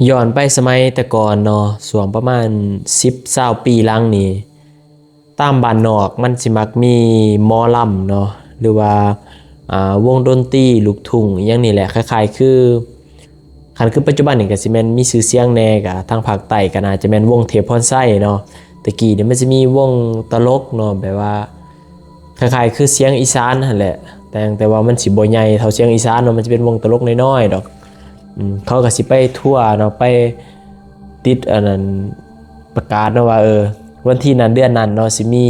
ຍ້ອນໄປສະໄໝແຕ່ກ່ອນເນາະ ຊ່ວງປະມານສິບ ຊາວປີຫຼັງນີ້ ຕາມບ້ານນອກມັນຊິມັກມີໝໍລຳເນາະ ຫຼືວ່າ ອ່າ ວົງດົນຕີລູກທຸ່ງອີ່ຫຍັງນີ້ແຫຼະ ຄ້າຍໆຄື ຄັນຄືປັດຈຸບັນນີ້ກໍຊິແມ່ນມີຊື່ສຽງແດ່ ກໍທາງພາກໃຕ້ກໍໜ້າຈະແມ່ນວົງເທບພອນໄຊເນາະ. ແຕ່ກີ້ນີ້ມັນຊິມີວົງຕະຫຼົກເນາະ ແບບວ່າຄ້າຍໆຄືສຽງອີສານຫັ້ນແຫຼະ ແຕ່ ແຕ່ວ່າມັນຊິບໍ່ໃຫຍ່ເທົ່າສຽງອີສານເນາະ ມັນຊິເປັນວົງຕະຫຼົກນ້ອຍໆດອກ. ອືມ ເຂົາກໍຊິໄປທົວເນາະ ໄປຕິດອັນນັ້ນ ປະກາດເນາະວ່າ ເອີ ວັນທີນັ້ນເດືອນນັ້ນເນາະ ຊິມີ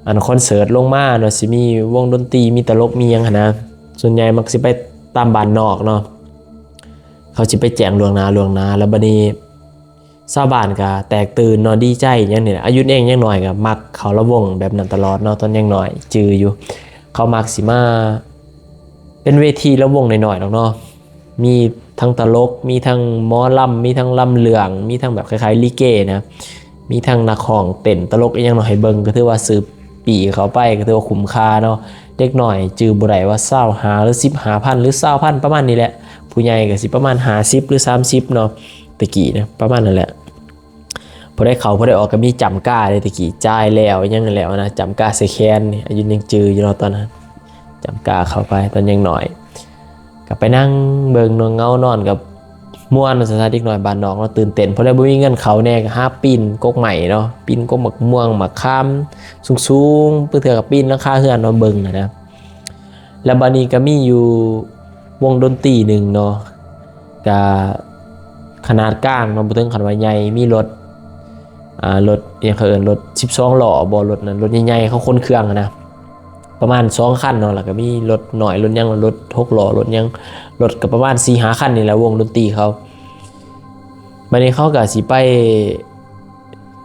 ອັນຄອນເສີດລົງມາເນາະ ຊິມີວົງດົນຕີ ມີຕະຫຼົກ ມີຫຍັງຫັ້ນນະ. ສ່ວນໃຫຍ່ມັກຊິໄປຕາມບ້ານນອກເນາະ ເຂົາຊິໄປແຈ້ງລ່ວງໜ້າ ລ່ວງໜ້າ ແລ້ວບັດນີ້ຊາວບ້ານກໍແຕກຕື່ນເນາະ ດີໃຈຫຍັງນີ້ແຫຼະ. ອາຍຸເອງຍັງນ້ອຍກໍມັກເຂົ້າລຳວົງແບບນັ້ນຕະຫຼອດເນາະ ຕອນຍັງນ້ອຍຈື່ຢູ່ ເຂົາມັກຊິມາ ເປັນເວທີລຳວົງນ້ອຍໆດອກເນາະ ມີທັງຕະຫຼົກ ມີທັງໝໍລຳ ມີທັງລຳເລື່ອງ ມີທັງແບບຄ້າຍໆລິເກນະ ມີທັງນັກຮ້ອງເຕັ້ນຕະຫຼົກອີ່ຫຍັງເນາະ ໃຫ້ເບິ່ງ ກໍຖືວ່າຊື້ປີ້ເຂົ້າໄປ ກໍຖືວ່າຄຸ້ມຄ່າເນາະ. ເດັກນ້ອຍຈື່ບໍ່ໄດ້ວ່າຊາວຫ້າ ຫຼື ສິບຫ້າພັນ ຫຼື ຊາວພັນ ປະມານນີ້ແຫຼະ ຜູ້ໃຫຍ່ກໍຊິປະມານຫ້າສິບ ຫຼື ສາມສິບເນາະ ແຕ່ກີ້ນະ ປະມານນັ້ນແຫຼະ. ຜູ້ໃດເຂົ້າຜູ້ໃດອອກກໍມີຈ້ຳກາເດ້ ແຕ່ກີ້ຈ່າຍແລ້ວຫຍັງແລ້ວນະ ຈ້ຳກາໃສ່ແຂນນີ້ ອາຍຸຍັງຈື່ຢູ່ເນາະຕອນນັ້ນ ຈ້ຳກາເຂົ້າໄປຕອນຍັງນ້ອຍ ກໍໄປນັ່ງເບິ່ງເນາະ ເຫງົານອນກໍມ່ວນວ່າຊັ້ນ ເດັກນ້ອຍບ້ານນອກເນາະ ຕື່ນເຕັ້ນ. ຜູ້ໃດບໍ່ມີເງິນເຂົ້າແດ່ກໍຫາປີນກົກໄມ້ເນາະ ປີນກົກໝາກມ່ວງໝາກຂາມສູງໆ ບາງເທື່ອກໍປີນຫຼັງຄາເຮືອນມາເບິ່ງຫັ້ນນະ. ແລ້ວບາດນີ້ກໍມີຢູ່ວົງດົນຕີໜຶ່ງເນາະ ກະຂະໜາດກາງເນາະ ບໍ່ເຖິງຂັ້ນວ່າໃຫຍ່ ມີລົດ ອ່າ ລົດ ອີ່ຫຍັງເຂົາເອີ້ນ ລົດສິບສອງລໍ້ບໍ ລົດນັ້ນ ລົດໃຫຍ່ໆ ເຂົາຂົນເຄື່ອງຫັ້ນນະ ປະມານສອງຄັນເນາະ ແລ້ວກໍມີລົດນ້ອຍ ລົດຫຍັງ ລົດຫົກລໍ້ ລົດຫຍັງ ລົດກໍປະມານສີ່ຫ້າຄັນນີ້ແຫຼະ ວົງດົນຕີເຂົາ. ບາດນີ້ເຂົາກໍຊິໄປ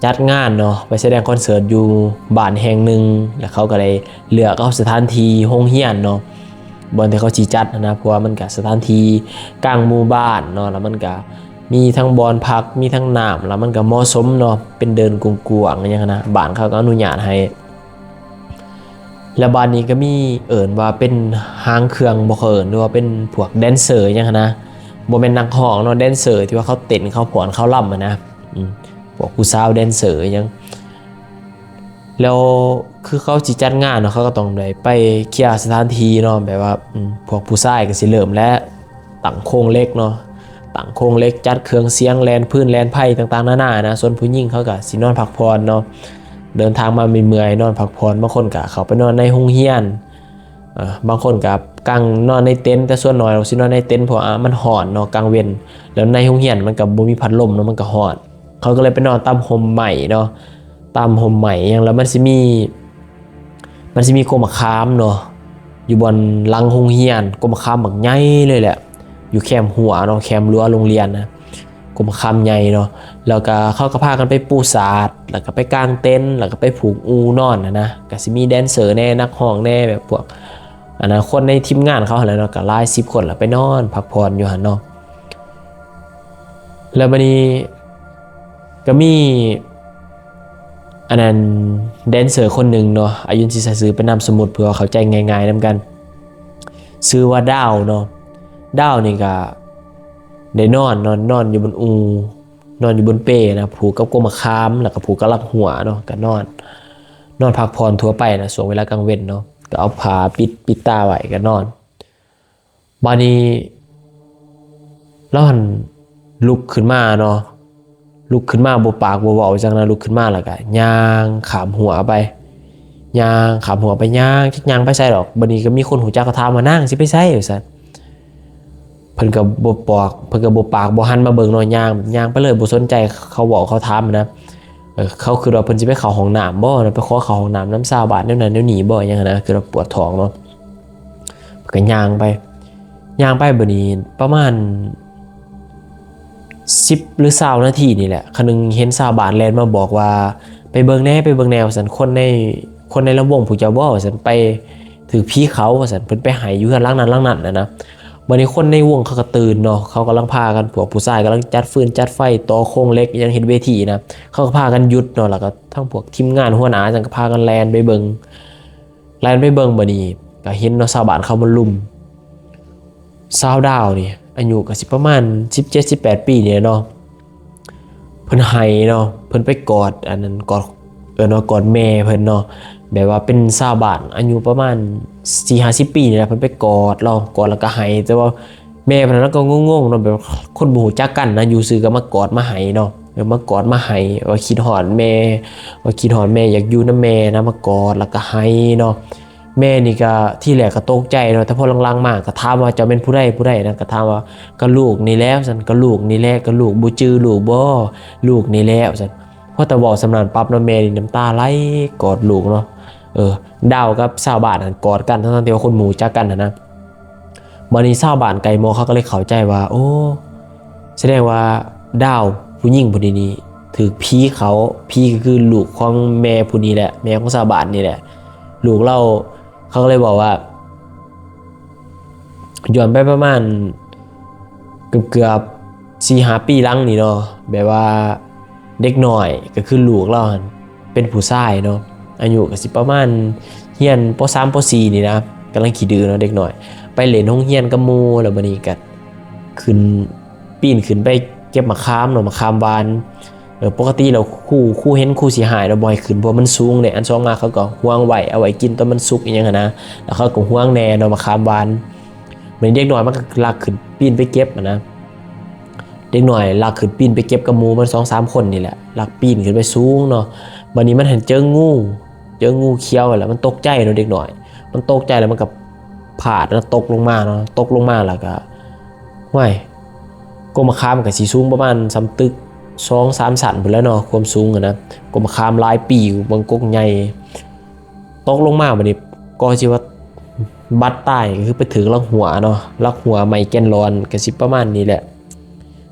ຈັດງານເນາະ ໄປສະແດງຄອນເສີດຢູ່ບ້ານແຫ່ງໜຶ່ງ ແລ້ວເຂົາກໍໄດ້ເລືອກເອົາສະຖານທີ່ໂຮງຮຽນເນາະ ບ່ອນທີ່ເຂົາຊິຈັດຫັ້ນນະ ເພາະວ່າມັນກະສະຖານທີ່ກາງໝູ່ບ້ານເນາະ ແລ້ວມັນກະມີທັງບ່ອນພັກ ມີທັງນ້ຳ ແລ້ວມັນກະເໝາະສົມເນາະ ເປັນເດີ່ນກວ້າງໆ ອີ່ຫຍັງຫັ້ນນະ ບ້ານເຂົາກໍອະນຸຍາດໃຫ້. ແລ້ວບາດນີ້ກໍມີເອີ້ນວ່າເປັນຫາງເຄື່ອງບໍ່ ເຂົາເອີ້ນ ຫຼືວ່າເປັນພວກແດນເຊີອີ່ຫຍັງຫັ້ນນະ ບໍ່ແມ່ນນັກຮ້ອງເນາະ ແດນເຊີທີ່ວ່າເຂົາເຕັ້ນ ເຂົາຟ້ອນ ເຂົາລຳຫັ້ນນະ ອືມ ພວກຜູ້ສາວແດນເຊີອີ່ຫຍັງ. ແລ້ວຄືເຂົາຊິຈັດງານເນາະ ເຂົາກໍຕ້ອງໄດ້ໄປເຄຍສະຖານທີ່ເນາະ ແບບວ່າ ອືມ ພວກຜູ້ຊາຍກໍຊິເລີ່ມແລ້ວ ຕັ້ງໂຄງເຫຼັກເນາະ ຕັ້ງໂຄງເຫຼັກ ຈັດເຄື່ອງສຽງ ແລ່ນຟືນ ແລ່ນໄຟຕ່າງໆນານານະ ສ່ວນຜູ້ຍິງເຂົາກໍຊິນອນພັກຜ່ອນເນາະ ເດີນທາງມາເມື່ອຍໆ ນອນພັກຜ່ອນ ບາງຄົນກໍເຂົ້າໄປນອນໃນໂຮງຮຽນ ເອີ ບາງຄົນກໍກາງນອນໃນເຕັນ ແຕ່ສ່ວນໜ້ອຍຊິນອນໃນເຕັນ ເພາະວ່າມັນຮ້ອນເນາະກາງເວັນ ແລ້ວໃນໂຮງຮຽນມັນກໍບໍ່ມີພັດລົມເນາະ ມັນກໍຮ້ອນ ເຂົາກໍເລີຍໄປນອນຕາມຮົ່ມໄມ້ເນາະ ຕາມຮົ່ມໄມ້ຫຍັງ ແລ້ວມັນຊິມີ ມັນຊິມີກົກໝາກຂາມເນາະ ຢູ່ບ່ອນຫຼັງໂຮງຮຽນ ກົກໝາກຂາມບັກໃຫຍ່ເລີຍແຫຼະ ຢູ່ແຄມຮົ້ວເນາະ ແຄມຮົ້ວໂຮງຮຽນນະ ກົກໝາກຂາມໃຫຍ່ເນາະ ແລ້ວກໍເຂົາກໍພາກັນໄປປູສາດ ແລ້ວກໍໄປກາງເຕັນ ແລ້ວກໍໄປຜູກອູ່ນອນຫັ້ນນະ ກໍຊິມີແດນເຊີແດ່ ນັກຮ້ອງແດ່ ແບບພວກ ອັນນັ້ນ ຄົນໃນທີມງານເຂົາຫັ້ນແຫຼະເນາະ ກໍຫຼາຍສິບຄົນລະໄປນອນພັກຜ່ອນຢູ່ຫັ້ນເນາະ. ແລ້ວບາດນີ້ກໍມີ ອັນນັ້ນ ແດນເຊີຄົນໜຶ່ງເນາະ ອາຍຸນຊິໃສ່ຊື່ເປັນນາມສົມມຸດ ເພື່ອເຂົ້າໃຈງ່າຍໆນຳກັນ ຊື່ວ່າດາວເນາະ ດາວນີ້ກໍໄດ້ນອນເນາະ ນອນຢູ່ບົນອູ່ ນອນຢູ່ບົນເປນະ ຜູກກັບກົກໝາກຂາມ ແລ້ວກໍຜູກກັບຫຼັກຮົ້ວເນາະ ກໍນອນ ນອນພັກຜ່ອນທົ່ວໄປນະ ຊ່ວງເວລາກາງເວັນເນາະ ກໍເອົາຜ້າປິດ ປິດຕາໄວ້ກໍນອນ. ບາດນີ້ລາວຫັ້ນລຸກຂຶ້ນມາເນາະ ລຸກຂຶ້ນມາບໍ່ປາກບໍ່ເວົ້າຫຍັງນະ ລຸກຂຶ້ນມາແລ້ວກໍຍ່າງຂ້າມຮົ້ວໄປ ຍ່າງຂ້າມຮົ້ວໄປ ຍ່າງ ຈັກຍ່າງໄປໃສດອກ. ບາດນີ້ກໍມີຄົນຮູ້ຈັກກໍຖາມວ່າ ນາງຊິໄປໃສ ວ່າຊັ້ນ. ເພິ່ນກໍບໍ່ປອກ ເພິ່ນກໍບໍ່ປາກບໍ່ຫັນມາເບິ່ງເນາະ ຍ່າງ ຍ່າງໄປເລີຍ ບໍ່ສົນໃຈເຂົາເວົ້າເຂົາຖາມນະ. ເອີ ເຂົາຄິດວ່າເພິ່ນຊິໄປເຂົ້າຫ້ອງນ້ຳບໍ ໄປຂໍເຂົ້າຫ້ອງນ້ຳນຳຊາວບ້ານແນວນັ້ນແນວນີ້ບໍ ຫຍັງຫັ້ນນະ ຄືວ່າປວດທ້ອງເນາະ. ເພິ່ນກໍຍ່າງໄປ ຍ່າງໄປ ບາດນີ້ປະມານສິບ ຫຼື ຊາວນາທີນີ້ແຫຼະ ຄະໜຶ່ງເຫັນຊາວບ້ານແລ່ນມາບອກວ່າ ໄປເບິ່ງແດ່ ໄປເບິ່ງແດ່ ວ່າຊັ້ນ. ຄົນໃນ ຄົນໃນລຳວົງພວກເຈົ້າບໍ ວ່າຊັ້ນ ໄປ ຖືກຜີເຂົ້າວ່າຊັ້ນ ເພິ່ນໄປໄຫ້ຢູ່ເຮືອນຫຼັງນັ້ນຫຼັງນັ້ນນະນະ. ບາດນີ້ຄົນໃນວົງເຂົາກໍຕື່ນເນາະ ເຂົາກຳລັງພາກັນ ພວກຜູ້ຊາຍກຳລັງຈັດຟືນຈັດໄຟ ຕໍ່ໂຄງເຫຼັກ ອີ່ຫຍັງ ເຮັດເວທີນະ ເຂົາກໍພາກັນຢຸດເນາະ ແລ້ວກໍທັງພວກທີມງານຫົວໜ້າຫຍັງກໍພາກັນແລ່ນໄປເບິ່ງ ແລ່ນໄປເບິ່ງ. ບາດນີ້ກໍເຫັນເນາະ ຊາວບ້ານເຂົາມາລຸມ ຊາວດາວນີ້ ອາຍຸກໍຊິປະມານສິບເຈັດ ສິບແປດປີນີ້ແຫຼະເນາະ. ເພິ່ນໄຫ້ເນາະ ເພິ່ນໄປກອດ ອັນນັ້ນ ກອດ ເອີ້ນວ່າກອດແມ່ເພິ່ນເນາະ. ແບບວ່າເປັນຊາວບ້ານອາຍຸປະມານສີ່ຫ້າສິບປີນີ້ແຫຼະ ເພິ່ນໄປກອດລາວ ກອດແລ້ວກໍໄຫ້. ແຕ່ວ່າແມ່ເພິ່ນນັ້ນກໍງົງໆເນາະ ແບບຄົນບໍ່ຮູ້ຈັກກັນນະ ຢູ່ຊື່ກໍມາກອດມາໄຫ້ເນາະ. ເອີ ມາກອດມາໄຫ້ ວ່າຄິດຮອດແມ່ ວ່າຄິດຮອດແມ່ ຢາກຢູ່ນຳແມ່ນະ ມາກອດແລ້ວກໍໄຫ້ເນາະ. ແມ່ນີ້ກໍທີແລກກໍຕົກໃຈເນາະ ແຕ່ພໍຫຼັງໆມາກໍຖາມວ່າ ເຈົ້າແມ່ນຜູ້ໃດ ຜູ້ໃດນະ ກໍຖາມວ່າ ກໍລູກນີ້ແຫຼະ ວ່າຊັ້ນ. ກໍລູກນີ້ແຫຼະ ກໍລູກ ບໍ່ຈື່ລູກບໍ ລູກນີ້ແຫຼະ ວ່າຊັ້ນ. ພໍແຕ່ເວົ້າສ່ຳນັ້ນປັບເນາະ ແມ່ນີ້ນ້ຳຕາໄຫຼກອດລູກເນາະ. ເອີ ດາວກັບຊາວບ້ານຫັ້ນກອດກັນ ທັງໆທີ່ວ່າຄົນບໍ່ຮູ້ຈັກກັນຫັ້ນນະ. ບາດນີ້ຊາວບ້ານໄກໝໍເຂົາກໍເລີຍເຂົ້າໃຈວ່າ ໂອ້ ສະແດງວ່າດາວຜູ້ຍິງຜູ້ນີ້ນີ້ ຖືກຜີເຂົ້າ. ຜີກໍຄືລູກຂອງແມ່ຜູ້ນີ້ແຫຼະ ແມ່ຂອງຊາວບ້ານນີ້ແຫຼະ ລູກລາວ. ເຂົາກໍເລີຍເວົ້າວ່າ ຍ້ອນໄປປະມານເກືອບໆສີ່ຫ້າປີຫຼັງນີ້ເນາະ ແບບວ່າເດັກນ້ອຍ ກໍຄືລູກລາວຫັ້ນ ເປັນຜູ້ຊາຍເນາະ ອາຍຸກໍຊິປະມານຮຽນ ປໍສາມ ປໍສີ່ນີ້ນະ ກຳລັງຂີ້ດື້ເນາະ ເດັກນ້ອຍ ໄປຫຼິ້ນໂຮງຮຽນກັບໝູ່ ແລ້ວບາດນີ້ກໍຂຶ້ນ ປີນຂຶ້ນໄປເກັບໝາກຂາມເນາະ ໝາກຂາມຫວານ. ເອີ ປົກກະຕິແລ້ວຄູ ຄູເຫັນຄູຊິຫ້າມເນາະ ບໍ່ໃຫ້ຂຶ້ນ ເພາະວ່າມັນສູງເດ້. ອັນສອງມາເຂົາກໍຫວງໄວ້ ເອົາໄວ້ກິນຕອນມັນສຸກອີ່ຫຍັງຫັ້ນນະ ແລ້ວເຂົາກໍຫວງແດ່ເນາະ ໝາກຂາມຫວານ. ບາດນີ້ເດັກນ້ອຍມັນກໍລັກຂຶ້ນ ປີນໄປເກັບຫັ້ນນະ ເດັກນ້ອຍລັກຂຶ້ນປີນໄປເກັບກັບໝູ່ມັນສອງສາມຄົນນີ້ແຫຼະ ລັກປີນຂຶ້ນໄປສູງເນາະ. ບາດນີ້ມັນຫັ້ນເຈີງູ ເຈີງູຂຽວແລ້ວມັນຕົກໃຈເນາະ ເດັກນ້ອຍ ມັນຕົກໃຈແລ້ວມັນກໍພາດເນາະ ຕົກລົງມາເນາະ. ຕົກລົງມາແລ້ວກໍ ຫ້ວຍ ກົກໝາກຂາມກໍຊິສູງປະມານສ່ຳຕຶກສອງສາມຊັ້ນພຸ້ນແຫຼະເນາະ ຄວາມສູງຫັ້ນນະ. ກົກໝາກຂາມຫຼາຍປີ ບາງກົກໃຫຍ່ ຕົກລົງມາບາດນີ້ ກໍຊິວ່າບາດຕາຍ ກໍຄືໄປຖືກຫຼັກຮົ້ວເນາະ ຫຼັກຮົ້ວໄມ້ແກ່ນຫຼອນ ກໍຊິປະມານນີ້ແຫຼະ.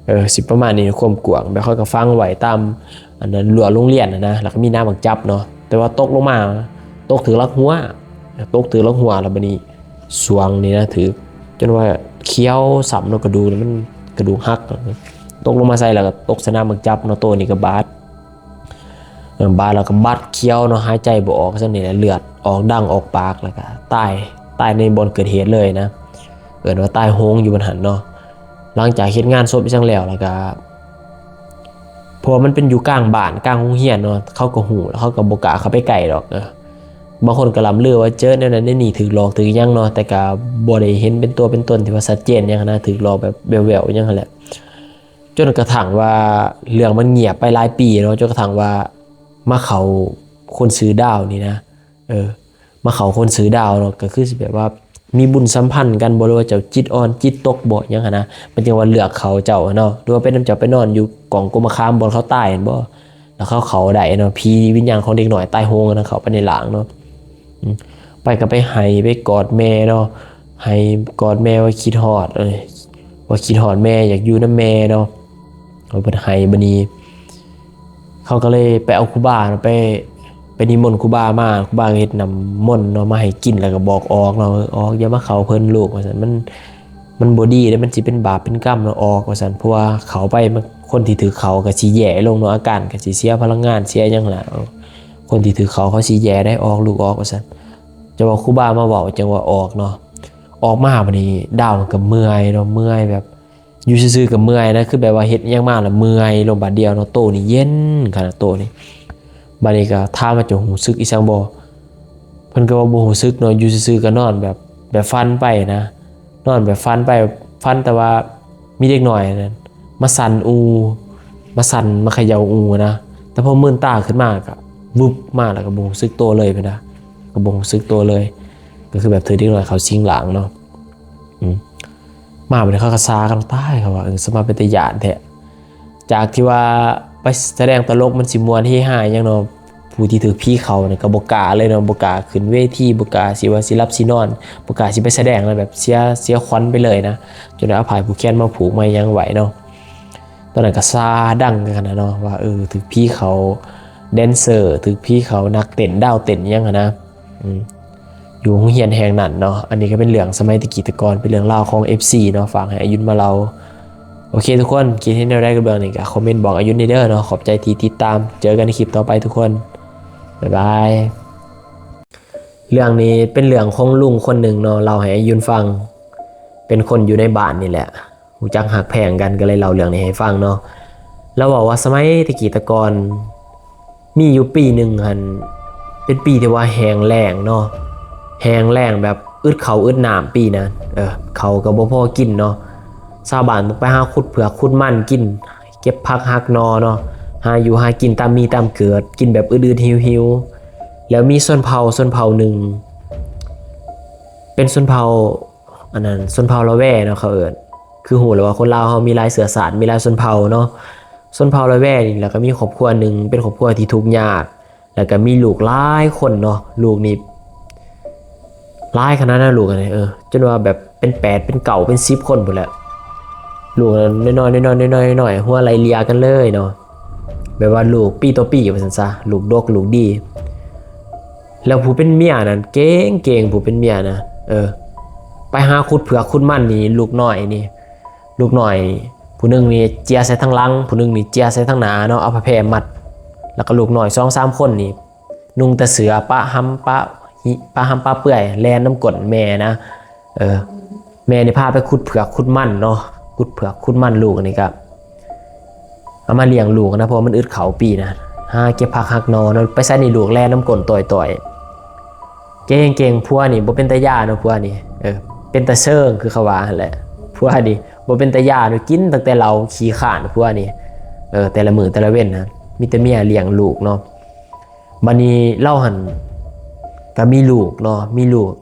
ເອີ ຊິປະມານນີ້ ຄວາມກວ້າງ ແບບເຂົາກໍຝັງໄວ້ຕາມ ອັນນັ້ນ ຮົ້ວໂຮງຮຽນຫັ້ນນະ ແລ້ວກໍມີໜາມໝາກຈັບເນາະ. ແຕ່ວ່າຕົກລົງມາ ຕົກຖືກຫຼັກຮົ້ວ ຕົກຖືກຫຼັກຮົ້ວ ແລ້ວບາດນີ້ສວງນີ້ນະ ຖືກຈົນວ່າຂຽວຊ້ຳເນາະ ກະດູກນີ້ມັນ ກະດູກຫັກ ຕົກລົງມາໃສ່ ແລ້ວກໍຕົກໃສ່ໜາມໝາກຈັບເນາະ. ໂຕນີ້ກໍບາດ ເອີ ບາດແລ້ວກໍບາດຂຽວເນາະ ຫາຍໃຈບໍ່ອອກ ຊັ້ນນີ້ແຫຼະ ເລືອດອອກດັງອອກປາກ ແລ້ວກໍຕາຍ ຕາຍໃນບ່ອນເກີດເຫດເລີຍນະ ເອີ້ນວ່າຕາຍໂຫງຢູ່ບ່ອນຫັ້ນເນາະ. ຫຼັງຈາກເຮັດງານສົບອີ່ຫຍັງແລ້ວ ແລ້ວກໍ ເພາະວ່າມັນເປັນຢູ່ກາງບ້ານກາງໂຮງຮຽນເນາະ ເຂົາກໍຮູ້ ແລ້ວເຂົາກໍບໍ່ກ້າເຂົ້າໄປໃກ້ດອກ. ເອີ ບາງຄົນກໍລ່ຳລືວ່າເຈີແນວນັ້ນແນວນີ້ ຖືກຫຼອກຖືກຫຍັງເນາະ ແຕ່ກໍບໍ່ໄດ້ເຫັນເປັນຕົວເປັນຕົນທີ່ວ່າຊັດເຈນຫຍັງຫັ້ນນະ ຖືກຫຼອກແບບແຫວ່ວໆຫຍັງຫັ້ນແຫຼະ. ຈົນກະທັ່ງວ່າເລື່ອງມັນງຽບໄປຫຼາຍປີເນາະ ຈົນກະທັ່ງວ່າມາເຂົ້າຄົນຊື່ດາວນີ້ນະ ເອີ ມາເຂົ້າຄົນຊື່ດາວເນາະ ກໍຄືຊິແບບວ່າມີບຸນສຳພັນກັນບໍ ຫຼືວ່າເຈົ້າຈິດອ່ອນຈິດຕົກບໍ ຫຍັງຫັ້ນນະ ມັນຈຶ່ງວ່າເລືອກເຂົ້າເຈົ້າເນາະ ຫຼືວ່າເປັນນຳເຈົ້າໄປນອນຢູ່ກ້ອງກົກໝາກຂາມບ່ອນເຂົາຕາຍຫັ້ນບໍ ແລ້ວເຂົາເຂົ້າໄດ້ເນາະ ຜີວິນຍານຂອງເດັກນ້ອຍຕາຍໂຫງຫັ້ນນະ ເຂົ້າໄປໃນຮ່າງເນາະ. ອືມ ໄປກໍໄປໄຫ້ໄປກອດແມ່ເນາະ ໄຫ້ກອດແມ່ວ່າຄິດຮອດ ເອີ ວ່າຄິດຮອດແມ່ ຢາກຢູ່ນຳແມ່ເນາະ. ເພິ່ນໄຫ້ ບາດນີ້ເຂົາກໍເລີຍໄປເອົາຄູບາເນາະ ໄປ ໄປນິມົນຄູບາມາ ຄູບາກໍເຮັດນ້ຳມົນເນາະ ມາໃຫ້ກິນ ແລ້ວກໍບອກອອກເນາະ ເອີ ອອກ ຢ່າມາເຂົ້າເພິ່ນລູກ ວ່າຊັ້ນ ມັນ ມັນບໍ່ດີເດ້ ມັນຊິເປັນບາບເປັນກຳເນາະ ອອກ ວ່າຊັ້ນ. ເພາະວ່າເຂົ້າໄປ ມັນ ຄົນທີ່ຖືກເຂົ້າກໍຊິແຍ່ລົງເນາະ ອາການກໍຊິເສຍ ພະລັງງານເສຍຫຍັງລະ ເອີ ຄົນທີ່ຖືກເຂົ້າເຂົາຊິແຍ່ໄດ໋ ອອກລູກອອກ ວ່າຊັ້ນ. ຈັ່ງວ່າຄູບາມາເວົ້າ ຈັ່ງວ່າອອກເນາະ. ອອກມາບາດນີ້ດາວມັນກໍເມື່ອຍເນາະ ເມື່ອຍແບບ ຢູ່ຊື່ໆກໍເມື່ອຍນະ ຄືແບບວ່າເຮັດຫຍັງມາແລ້ວເມື່ອຍລົງບາດດຽວເນາະ. ໂຕນີ້ເຢັນຂະໜາດ ໂຕນີ້. ບາດນີ້ກໍຖາມວ່າ ເຈົ້າຮູ້ສຶກອີ່ຫຍັງບໍ່? ເພິ່ນກໍວ່າບໍ່ຮູ້ສຶກເນາະ ຢູ່ຊື່ໆກໍນອນແບບ ແບບຝັນໄປນະ ນອນແບບຝັນໄປ ຝັນແຕ່ວ່າມີເດັກນ້ອຍນັ້ນມາສັ່ນອູ ມາສັ່ນມາຂະເຍົາອູນະ. ແຕ່ພໍມືນຕາຂຶ້ນມາກໍວຶບມາ ແລ້ວກໍບໍ່ຮູ້ສຶກໂຕເລີຍພຸ້ນນະ ກໍບໍ່ຮູ້ສຶກໂຕເລີຍ ກໍຄືແບບຖືກເດັກນ້ອຍເຂົາສິງຮ່າງເນາະ. ອືມ ມາບາດນີ້ເຂົາກໍຊາກັນ ຕາຍ ເຂົາວ່າ ເອີ ສະມາເປັນຕາຢ້ານແທ້. ຈາກທີ່ວ່າໄປສະແດງຕະຫຼົກມັນຊິມ່ວນເຮຮາຫຍັງເນາະ ຜູ້ທີ່ຖືກຜີເຂົ້ານະກໍບໍ່ກ້າເລີຍເນາະ ບໍ່ກ້າຂຶ້ນເວທີ ບໍ່ກ້າຊິວ່າຊິຫຼັບຊິນອນ ບໍ່ກ້າຊິໄປສະແດງນະ ແບບເສຍ ເສຍຂວັນໄປເລີຍນະ ຈົນໄດ້ເອົາຜ້າຜູກແຂນມາຜູກມາຫຍັງໄວ້ເນາະ. ຕອນນັ້ນກໍຊາດັງກັນຂະໜາດເນາະ ວ່າ ເອີ ຖືກຜີເຂົ້າແດນເຊີ ຖືກຜີເຂົ້ານັກເຕັ້ນ ດາວເຕັ້ນຫຍັງຫັ້ນນະ. ອືມ ຢູ່ໂຮງຮຽນແຫ່ງນັ້ນເນາະ. ອັນນີ້ກໍເປັນເລື່ອງສະໄໝແຕ່ກີ້ແຕ່ກ່ອນ ເປັນເລື່ອງລາວຂອງເອັຟຊີເນາະ ຝາກໃຫ້ອາຍຸນມາເລົ່າ. ໂອເຄທຸກຄົນ ຄິດເຫັນແນວໃດກັບເລື່ອງນີ້ກໍຄອມເມັນບອກອາຍຸນແດ່ເດີເນາະ. ຂອບໃຈທີ່ຕິດຕາມ ເຈີກັນໃນຄລິບຕໍ່ໄປທຸກຄົນ ບາຍບາຍ. ເລື່ອງນີ້ເປັນເລື່ອງຂອງລຸງຄົນໜຶ່ງເນາະ ເລົ່າໃຫ້ອາຍຸນຟັງ ເປັນຄົນຢູ່ໃນບ້ານນີ້ແຫຼະ. ຮູ້ຈັກຮັກແພງກັນ ກໍເລີຍເລົ່າເລື່ອງນີ້ໃຫ້ຟັງເນາະ. ລາວເວົ້າວ່າສະໄໝແຕ່ກີ້ແຕ່ກ່ອນ ມີຢູ່ປີໜຶ່ງຫັ້ນ ເປັນປີທີ່ວ່າແຫ້ງແລ້ງເນາະ, ແຫ້ງແລ້ງແບບອຶດເຂົ້າອຶດນ້ຳປີນັ້ນ. ເອີ ເຂົ້າກໍບໍ່ພໍກິນເນາະ, ຊາວບ້ານຕ້ອງໄປຫາຂຸດເຜືອກຂຸດມັນກິນ ເກັບຜັກຫັກໜໍ່ເນາະ, ຫາຢູ່ຫາກິນຕາມມີຕາມເກີດ ກິນແບບອຶດໆຫິວໆ. ແລ້ວມີຊົນເຜົ່າ ຊົນເຜົ່າໜຶ່ງ ເປັນຊົນເຜົ່າ ອັນນັ້ນ ຊົນເຜົ່າລາແວເນາະ ເຂົາເອີ້ນ. ຄືຮູ້ແລ້ວວ່າຄົນລາວເຮົາມີຫຼາຍເຊື້ອຊາດ ມີຫຼາຍຊົນເຜົ່າເນາະ. ຊົນເຜົ່າລາແວນີ້ ແລ້ວກໍມີຄອບຄົວໜຶ່ງ ເປັນຄອບຄົວທີ່ທຸກຍາກ ແລ້ວກໍມີລູກຫຼາຍຄົນເນາະ. ລູກນີ້ຫຼາຍຂະໜາດນັ້ນ ລູກນີ້ ເອີ ຈົນວ່າແບບເປັນແປດ ເປັນເກົ້າ ເປັນສິບຄົນພຸ້ນແຫຼະ. ລູກນັ້ນນ້ອຍໆ ນ້ອຍໆ ນ້ອຍໆ ຫົວໄລ່ເລ່ຍກັນເລີຍເນາະ, ແບບວ່າລູກປີຕໍ່ປີວ່າຊັ້ນຊະ, ລູກດົກລູກດີ. ແລ້ວຜູ້ເປັນເມຍນັ້ນເກັ່ງໆ ຜູ້ເປັນເມຍນະ ເອີ ໄປຫາຂຸດເຜືອກຂຸດມັນນີ້ ລູກນ້ອຍນີ້ ລູກນ້ອຍຜູ້ໜຶ່ງນີ້ເຈຍໃສ່ທາງຫຼັງ ຜູ້ໜຶ່ງນີ້ເຈຍໃສ່ທາງໜ້າເນາະ, ເອົາຜ້າແພມັດ. ແລ້ວກໍລູກນ້ອຍສອງສາມຄົນນີ້ ນຸ່ງແຕ່ເສື້ອປະຫຳປະຫິ ປະຫຳປະເປື່ອຍ ແລ່ນນຳກົ້ນແມ່ນະ. ເອີ ແມ່ນີ້ພາໄປຂຸດເຜືອກຂຸດມັນເນາະ, ຂຸດເຜືອກຂຸດມັນ. ລູກນີ້ກໍເອົາມາລ້ຽງລູກນະ ເພາະວ່າມັນອຶດເຂົ້າປີນະ, ຫາເກັບຜັກຫັກໜໍ່ເນາະ, ໄປໃສນີ້ລູກແລ່ນນຳກົ້ນຕ່ອຍໆ. ເກັ່ງໆ ຜົວນີ້ບໍ່ເປັນຕາຢາເນາະ ຜົວນີ້ ເອີ ເປັນຕາເຊີງ ຄືເຂົາວ່າຫັ້ນແຫຼະ. ຜົວນີ້ບໍ່ເປັນຕາຢາເນາະ, ກິນຕັ້ງແຕ່ເຫຼົ້າຂີ້ຄ້ານ ຜົວນີ້ ເອີ ແຕ່ລະມື້ແຕ່ລະເວັນນະ, ມີແຕ່ເມຍລ້ຽງລູກເນາະ. ບາດນີ້ລາວຫັ້ນກໍມີລູກເນາະ ມີລູກ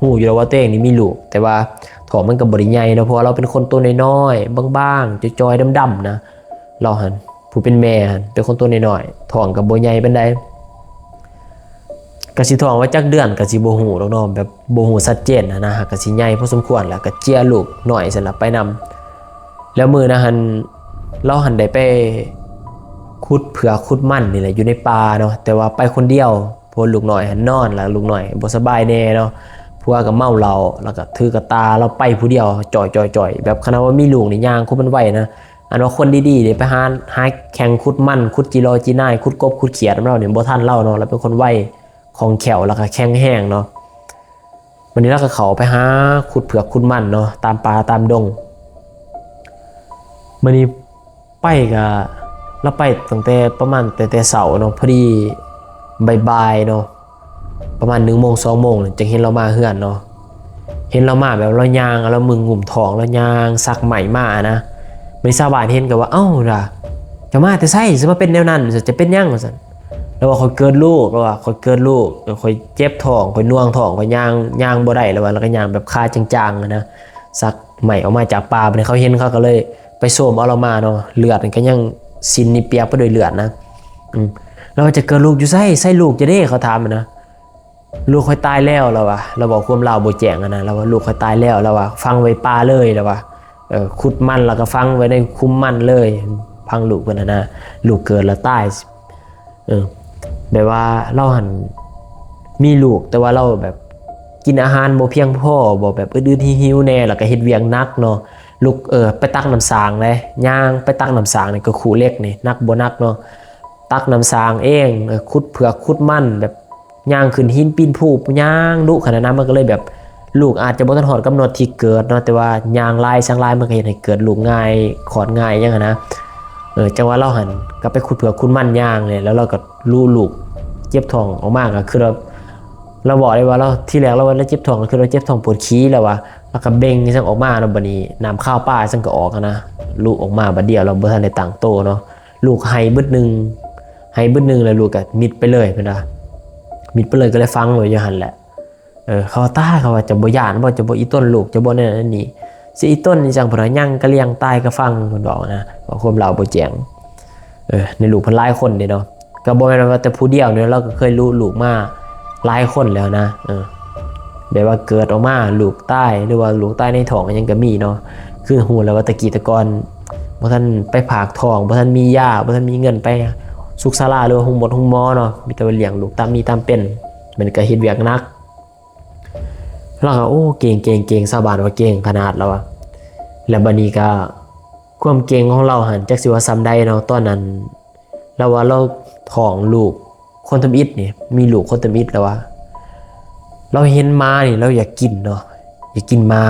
ຮູ້ຢູ່ແລ້ວວ່າຕົວເອງນີ້ມີລູກ, ແຕ່ວ່າທ້ອງມັນກໍບໍ່ໄດ້ໃຫຍ່ເນາະ ເພາະວ່າລາວເປັນຄົນໂຕນ້ອຍໆ ບາງໆ ຈ່ອຍໆ ດຳໆ ນະ. ລາວຫັ້ນ ຜູ້ເປັນແມ່ຫັ້ນເປັນຄົນໂຕນ້ອຍໆ ທ້ອງກໍບໍ່ໃຫຍ່ປານໃດ. ກະຊິທ້ອງວ່າຈັກເດືອນກະຊິບໍ່ຮູ້ດອກເນາະ, ແບບບໍ່ຮູ້ຊັດເຈນຫັ້ນນະ, ຫາກະຊິໃຫຍ່ພໍສົມຄວນແລ້ວ ກະເຈຍລູກນ້ອຍຊັ້ນລະໄປນຳ. ແລ້ວມື້ນັ້ນຫັ້ນ ລາວຫັ້ນໄດ້ໄປຂຸດເຜືອກຂຸດມັນນີ້ແຫຼະ ຢູ່ໃນປ່າເນາະ, ແຕ່ວ່າໄປຄົນດຽວ ເພາະວ່າລູກນ້ອຍຫັ້ນນອນ ແລ້ວລູກນ້ອຍບໍ່ສະບາຍແດ່ເນາະ, ຜົວກໍເມົາເຫຼົ້າ ແລ້ວກໍຖືກະຕ່າ ລາວໄປຜູ້ດຽວ ຈ່ອຍໆໆ ແບບຂະໜາດວ່າມີລູກນີ້ຍ່າງຄົວມັນໄວນະ. ອັນວ່າຄົນດີໆເດ້ ໄປຫາ ຫາແຂ່ງຂຸດມັນ ຂຸດຈີລໍຈີນາຍ ຂຸດກົບຂຸດຂຽດນຳລາວນີ້ ບໍ່ທັນລາວເນາະ, ລາວເປັນຄົນໄວ ຄ່ອງແຄ້ວ ແລ້ວກໍແຂງແຮງເນາະ. ບາດນີ້ລາວກໍເຂົ້າໄປຫາຂຸດເຜືອກຂຸດມັນເນາະ ຕາມປ່າຕາມດົງ. ບາດນີ້ໄປກໍ ລາວໄປຕັ້ງແຕ່ປະມານ ແຕ່ ແຕ່ເຊົ້າເນາະ, ພໍດີບ່າຍໆເນາະ ປະມານໜຶ່ງໂມງ ສອງໂມງ ຈັ່ງເຫັນລາວມາເຮືອນເນາະ. ເຫັນລາວມາແບບລາວຍ່າງ ລາວມືງຸ້ມທ້ອງ ລາວຍ່າງຊັກໄມ້ມານະ. ບາດນີ້ຊາວບ້ານເຫັນກໍວ່າ ເອົ້າ ລະ ເຈົ້າມາແຕ່ໃສ ຊິມາເປັນແນວນັ້ນ ເຈົ້າເປັນຫຍັງ ວ່າຊັ້ນ. ລາວວ່າ ຂ້ອຍເກີດລູກ ລາວວ່າ ຂ້ອຍເກີດລູກ ຂ້ອຍເຈັບທ້ອງ ຂ້ອຍໜ່ວງທ້ອງ ຂ້ອຍຍ່າງ ຍ່າງບໍ່ໄດ້ ລາວວ່າ ແລ້ວກໍຍ່າງແບບຂາຈາງໆ ນະ ຊັກໄມ້ອອກມາຈາກປ່າ. ບາດນີ້ເຂົາເຫັນ ເຂົາກໍເລີຍໄປໂຊມເອົາລາວມາເນາະ, ເລືອດນີ້ກໍຍັງ ຊິນນີ້ປຽກໄປດ້ວຍເລືອດນະ. ອືມ ລາວວ່າ ເຈົ້າເກີດລູກຢູ່ໃສ ໃສລູກເຈົ້າເດ້ ເຂົາຖາມນະ. ລູກຂ້ອຍຕາຍແລ້ວ ລາວວ່າ ລາວເວົ້າຄວາມລາວບໍ່ແຈ້ງຫັ້ນນະ, ລາວວ່າ ລູກຂ້ອຍຕາຍແລ້ວ ລາວວ່າ ຝັງໄວ້ປ່າເລີຍ ລາວວ່າ ເອີ ຂຸດມັນແລ້ວກໍຝັງໄວ້ໃນຂຸມມັນເລີຍ ຝັງລູກເພິ່ນຫັ້ນນະ, ລູກເກີດແລ້ວຕາຍ. ເອີ ແບບວ່າລາວຫັ້ນມີລູກ ແຕ່ວ່າລາວແບບກິນອາຫານບໍ່ພຽງພໍ ບໍ່ແບບອຶດໆຫິວໆແດ່ ແລ້ວກໍເຮັດວຽກໜັກເນາະ. ລຸກ ເອີ ໄປຕັກນ້ຳສ້າງເດ້ ຍ່າງໄປຕັກນ້ຳສ້າງໃນກະຄູເຫຼັກນີ້ ໜັກບໍ່ໜັກເນາະ, ຕັກນ້ຳສ້າງເອງ ເອີ ຂຸດເຜືອກຂຸດມັນ ແບບຍ່າງຂຶ້ນຫີນປີນພູ ຍ່າງດຸຂະໜາດນັ້ນ. ມັນກໍເລີຍແບບ ລູກອາດຈະບໍ່ທັນຮອດກຳນົດທີ່ເກີດເນາະ, ແຕ່ວ່າຍ່າງຫຼາຍ ຊ່າງຫຼາຍ ມັນກໍເຮັດໃຫ້ເກີດລູກງ່າຍ ຄອດງ່າຍຫຍັງຫັ້ນນະ. ເອີ ຈັ່ງວ່າລາວຫັ້ນກໍໄປຂຸດເຜືອກຂຸດມັນຍ່າງນີ້ ແລ້ວລາວກໍລຸລູກເຈັບທ້ອງອອກມາ ກໍຄືວ່າ ລາວບອກໄດ້ວ່າລາວ ທີແລກລາວວ່າລາວເຈັບທ້ອງ ກໍຄືວ່າເຈັບທ້ອງປວດຂີ້ ລາວວ່າ ລາວກໍເບັ່ງອີ່ຫຍັງອອກມາເນາະ. ບາດນີ້ນ້ຳຄາວປາຈັ່ງກໍອອກຫັ້ນນະ, ລຸອອກມາບາດດຽວ ລາວບໍ່ທັນໄດ້ຕັ້ງໂຕເນາະ. ລູກໄຫ້ບຶດໜຶ່ງ ໄຫ້ບຶດໜຶ່ງ ແລ້ວລູກກໍມິດໄປເລີຍ ເພິ່ນວ່າ ມິດໄປເລີຍ ກໍເລີຍຝັງໄວ້ຢູ່ຫັ້ນແຫຼະ. ເອີ ເຂົາວ່າ ຕາຍ ເຂົາວ່າ ເຈົ້າບໍ່ຢ້ານບໍ່ ເຈົ້າບໍ່ອີ່ຕົນລູກ ເຈົ້າບໍ່ແນວນັ້ນນີ້ ຊິອີ່ຕົນນີ້ຈັ່ງ ເພິ່ນວ່າ ຍັງກະລ້ຽງຕາຍກະຝັງ ເພິ່ນເວົ້ານະ ເວົ້າຄວາມລາວບໍ່ແຈ້ງ. ເອີ ໃນລູກເພິ່ນຫຼາຍຄົນເດ້ເນາະ, ກໍບໍ່ແມ່ນວ່າແຕ່ຜູ້ດຽວເນາະ, ລາວກໍເຄີຍລຸລູກມາຫຼາຍຄົນແລ້ວນະ. ເອີ ແບບວ່າເກີດອອກມາລູກຕາຍ ຫຼືວ່າລູກຕາຍໃນທ້ອງຫຍັງກໍມີເນາະ. ຄືຮູ້ແລ້ວວ່າແຕ່ກີ້ແຕ່ກ່ອນ ບໍ່ທັນໄປຝາກທ້ອງ ບໍ່ທັນມີຢາ ບໍ່ທັນມີເງິນໄປສຸກສາລາ ຫຼືວ່າໂຮງໝົດໂຮງໝໍເນາະ, ມີແຕ່ວ່າລ້ຽງລູກຕາມມີຕາມເປັນ, ມັນກໍເຮັດວຽກໜັກ. ລາວກໍ ໂອ້ ເກັ່ງໆໆ ຊາວບ້ານວ່າເກັ່ງຂະໜາດ ລາວວ່າ. ແລ້ວບາດນີ້ກໍຄວາມເກັ່ງຂອງລາວຫັ້ນ ຈັກຊິວ່າສ່ຳໃດເນາະ, ຕອນນັ້ນລາວວ່າລາວທ້ອງລູກຄົນທຳອິດນີ້ ມີລູກຄົນທຳອິດ ລາວວ່າ ລາວເຫັນໝານີ້ ລາວຢາກກິນເນາະ ຢາກກິນໝາ.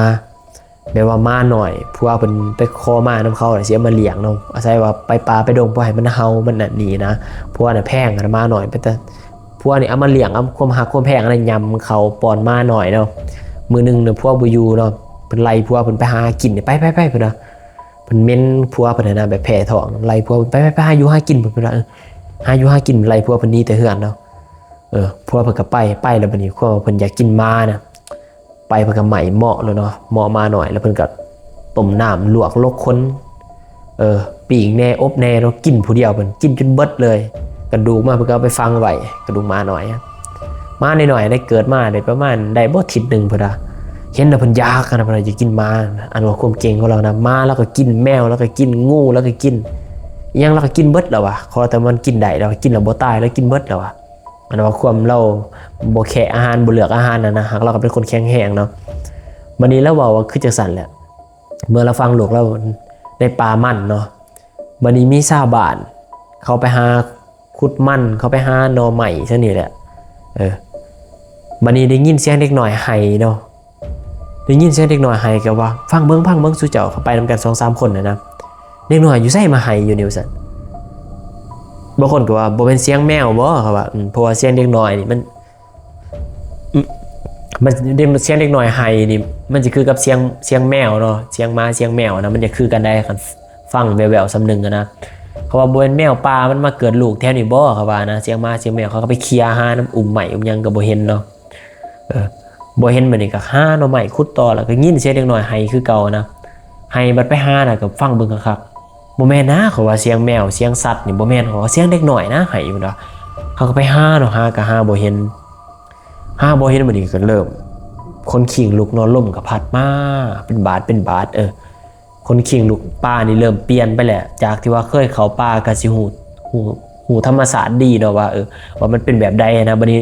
ແບບວ່າໝານ້ອຍ ຜົວເພິ່ນໄປຂໍມານຳເຂົາ ແລ້ວຊິເອົາມາລ້ຽງເນາະ ອາໄສວ່າໄປປ່າໄປດົງ ບໍ່ໃຫ້ມັນເຫົ່າມັນນັ້ນນີ້ນະ. ຜົວນະແພງ ໝານ້ອຍ ເປັນຕາ ຜົວນີ້ເອົາມາລ້ຽງ ເອົາຄວາມຮັກຄວາມແພງອັນນັ້ນຫຍ້ຳເຂົ້າປ້ອນໝານ້ອຍເນາະ. ມື້ໜຶ່ງນະ ຜົວບໍ່ຢູ່ເນາະ ເພິ່ນໄລ່ຜົວເພິ່ນໄປຫາກິນ ໄປ ໄປ ໄປ ເພິ່ນວ່າ ເພິ່ນເໝັນຜົວເພິ່ນຫັ້ນນະ ແບບແພ້ທ້ອງ ໄລ່ຜົວເພິ່ນໄປ ໄປ ໄປຫາຢູ່ຫາກິນ ເພິ່ນວ່າ ເອີ ຫາຢູ່ຫາກິນ ໄລ່ຜົວເພິ່ນໜີແຕ່ເຮືອນເນາະ. ເອີ ຜົວເພິ່ນກໍໄປ ໄປແລ້ວບັດນີ້ ຄວາມວ່າເພິ່ນຢາກກິນໝານະ ໄປ ເພິ່ນກໍໄໝ້ເໝາະແລ້ວເນາະ ເໝາະໝານ້ອຍ ແລ້ວເພິ່ນກໍຕົ້ມນ້ຳ ລວກ ຫຼົກ ຄົນ ເອີ ປີ້ງແດ່ ອົບແດ່ເນາະ ກິນຜູ້ດຽວ ເພິ່ນກິນຈົນເບິດເລີຍ. ກະດູກມາ ເພິ່ນກໍເອົາໄປຝັງໄວ້ ກະດູກໝານ້ອຍ. ໝານ້ອຍໆໄດ້ເກີດມາໄດ້ປະມານ ໄດ້ບໍ່ທິດໜຶ່ງພຸ້ນນະ ເຫັນແລ້ວເພິ່ນຢາກຫັ້ນນະ ເພິ່ນຢາກກິນໝາ. ອັນວ່າຄວາມເກັ່ງຂອງລາວນະ ໝາລາວກໍກິນ ແມວລາວກໍກິນ ງູລາວກໍກິນ ອີ່ຫຍັງລາວກໍກິນເບິດລາວວ່າ ຂໍແຕ່ມັນກິນໄດ້ ລາວກິນແລ້ວບໍ່ຕາຍ ລາວກິນເບິດລາວວ່າ. ອັນວ່າຄວາມລາວບໍ່ແຄອາຫານ ບໍ່ເລືອກອາຫານຫັ້ນນະ ຫາກລາວກໍເປັນຄົນແຂງແຮງເນາະ. ບັດນີ້ລາວເວົ້າວ່າຄືຈັ່ງຊັ້ນແຫຼະ ເມື່ອລາວຝັງລູກລາວໃນປ່າມັນເນາະ. ບັດນີ້ມີຊາວບ້ານເຂົາໄປຫາຂຸດມັນ ເຂົາໄປຫາໜໍ່ໄມ້ຊັ້ນນີ້ແຫຼະ ເອີ ບັດນີ້ໄດ້ຍິນສຽງເດັກນ້ອຍໄຫ້ເນາະ. ໄດ້ຍິນສຽງເດັກນ້ອຍໄຫ້ ກໍວ່າ ຟັງເບິ່ງ ຟັງເບິ່ງ ສູ່ເຈົ້າ ເຂົາໄປນຳກັນສອງສາມຄົນນະນະ ເດັກນ້ອຍຢູ່ໃສມາໄຫ້ຢູ່ນີ້ ວ່າຊັ້ນ. ບາງຄົນກໍວ່າ ບໍ່ແມ່ນສຽງແມວບໍ ເຂົາວ່າ ເພາະວ່າສຽງເດັກນ້ອຍນີ້ມັນ ມັນ ສຽງເດັກນ້ອຍໄຫ້ນີ້ ມັນຊິຄືກັບສຽງ ສຽງແມວເນາະ ສຽງໝາສຽງແມວນະ ມັນຈະຄືກັນໄດ໋ ຄັນຟັງແວ່ວໆສ່ຳໜຶ່ງນະ. ເຂົາວ່າ ບໍ່ແມ່ນແມວປ່າມັນມາເກີດລູກແຖວນີ້ບໍ ເຂົາວ່ານະ ສຽງໝາສຽງແມວ ເຂົາກໍໄປເຄຍຫານຳອຸ້ມໄມ້ອຸ້ມຫຍັງກໍບໍ່ເຫັນເນາະ. ເອີ ບໍ່ເຫັນ ບັດນີ້ກໍຫາໜໍ່ໄມ້ຂຸດຕໍ່ ແລ້ວກໍຍິນສຽງເດັກນ້ອຍໄຫ້ຄືເກົ່ານະ. ໄຫ້ບັດໄປຫານະ ກໍຟັງເບິ່ງຄັກໆ ບໍ່ແມ່ນນະ ເຂົາວ່າ ສຽງແມວ ສຽງສັດນີ້ບໍ່ແມ່ນ ເຂົາວ່າ ສຽງເດັກນ້ອຍນະໄຫ້ ເພິ່ນວ່າ. ເຂົາກໍໄປຫາເນາະ ຫາກໍຫາບໍ່ເຫັນ ຫາບໍ່ເຫັນ ບັດນີ້ກໍເລີ່ມ ຂົນຄີງລຸກເນາະ ລົມກໍພັດມາເປັນບາດເປັນບາດ ເອີ ຂົນຄີງລຸກ ປ່ານີ້ເລີ່ມປ່ຽນໄປແລ້ວ ຈາກທີ່ວ່າເຄີຍເຂົ້າປ່າກໍຊິຮູ້ ຮູ້ ຮູ້ທຳມະຊາດດີເນາະວ່າ ເອີ ວ່າມັນເປັນແບບໃດນະ. ບັດນີ້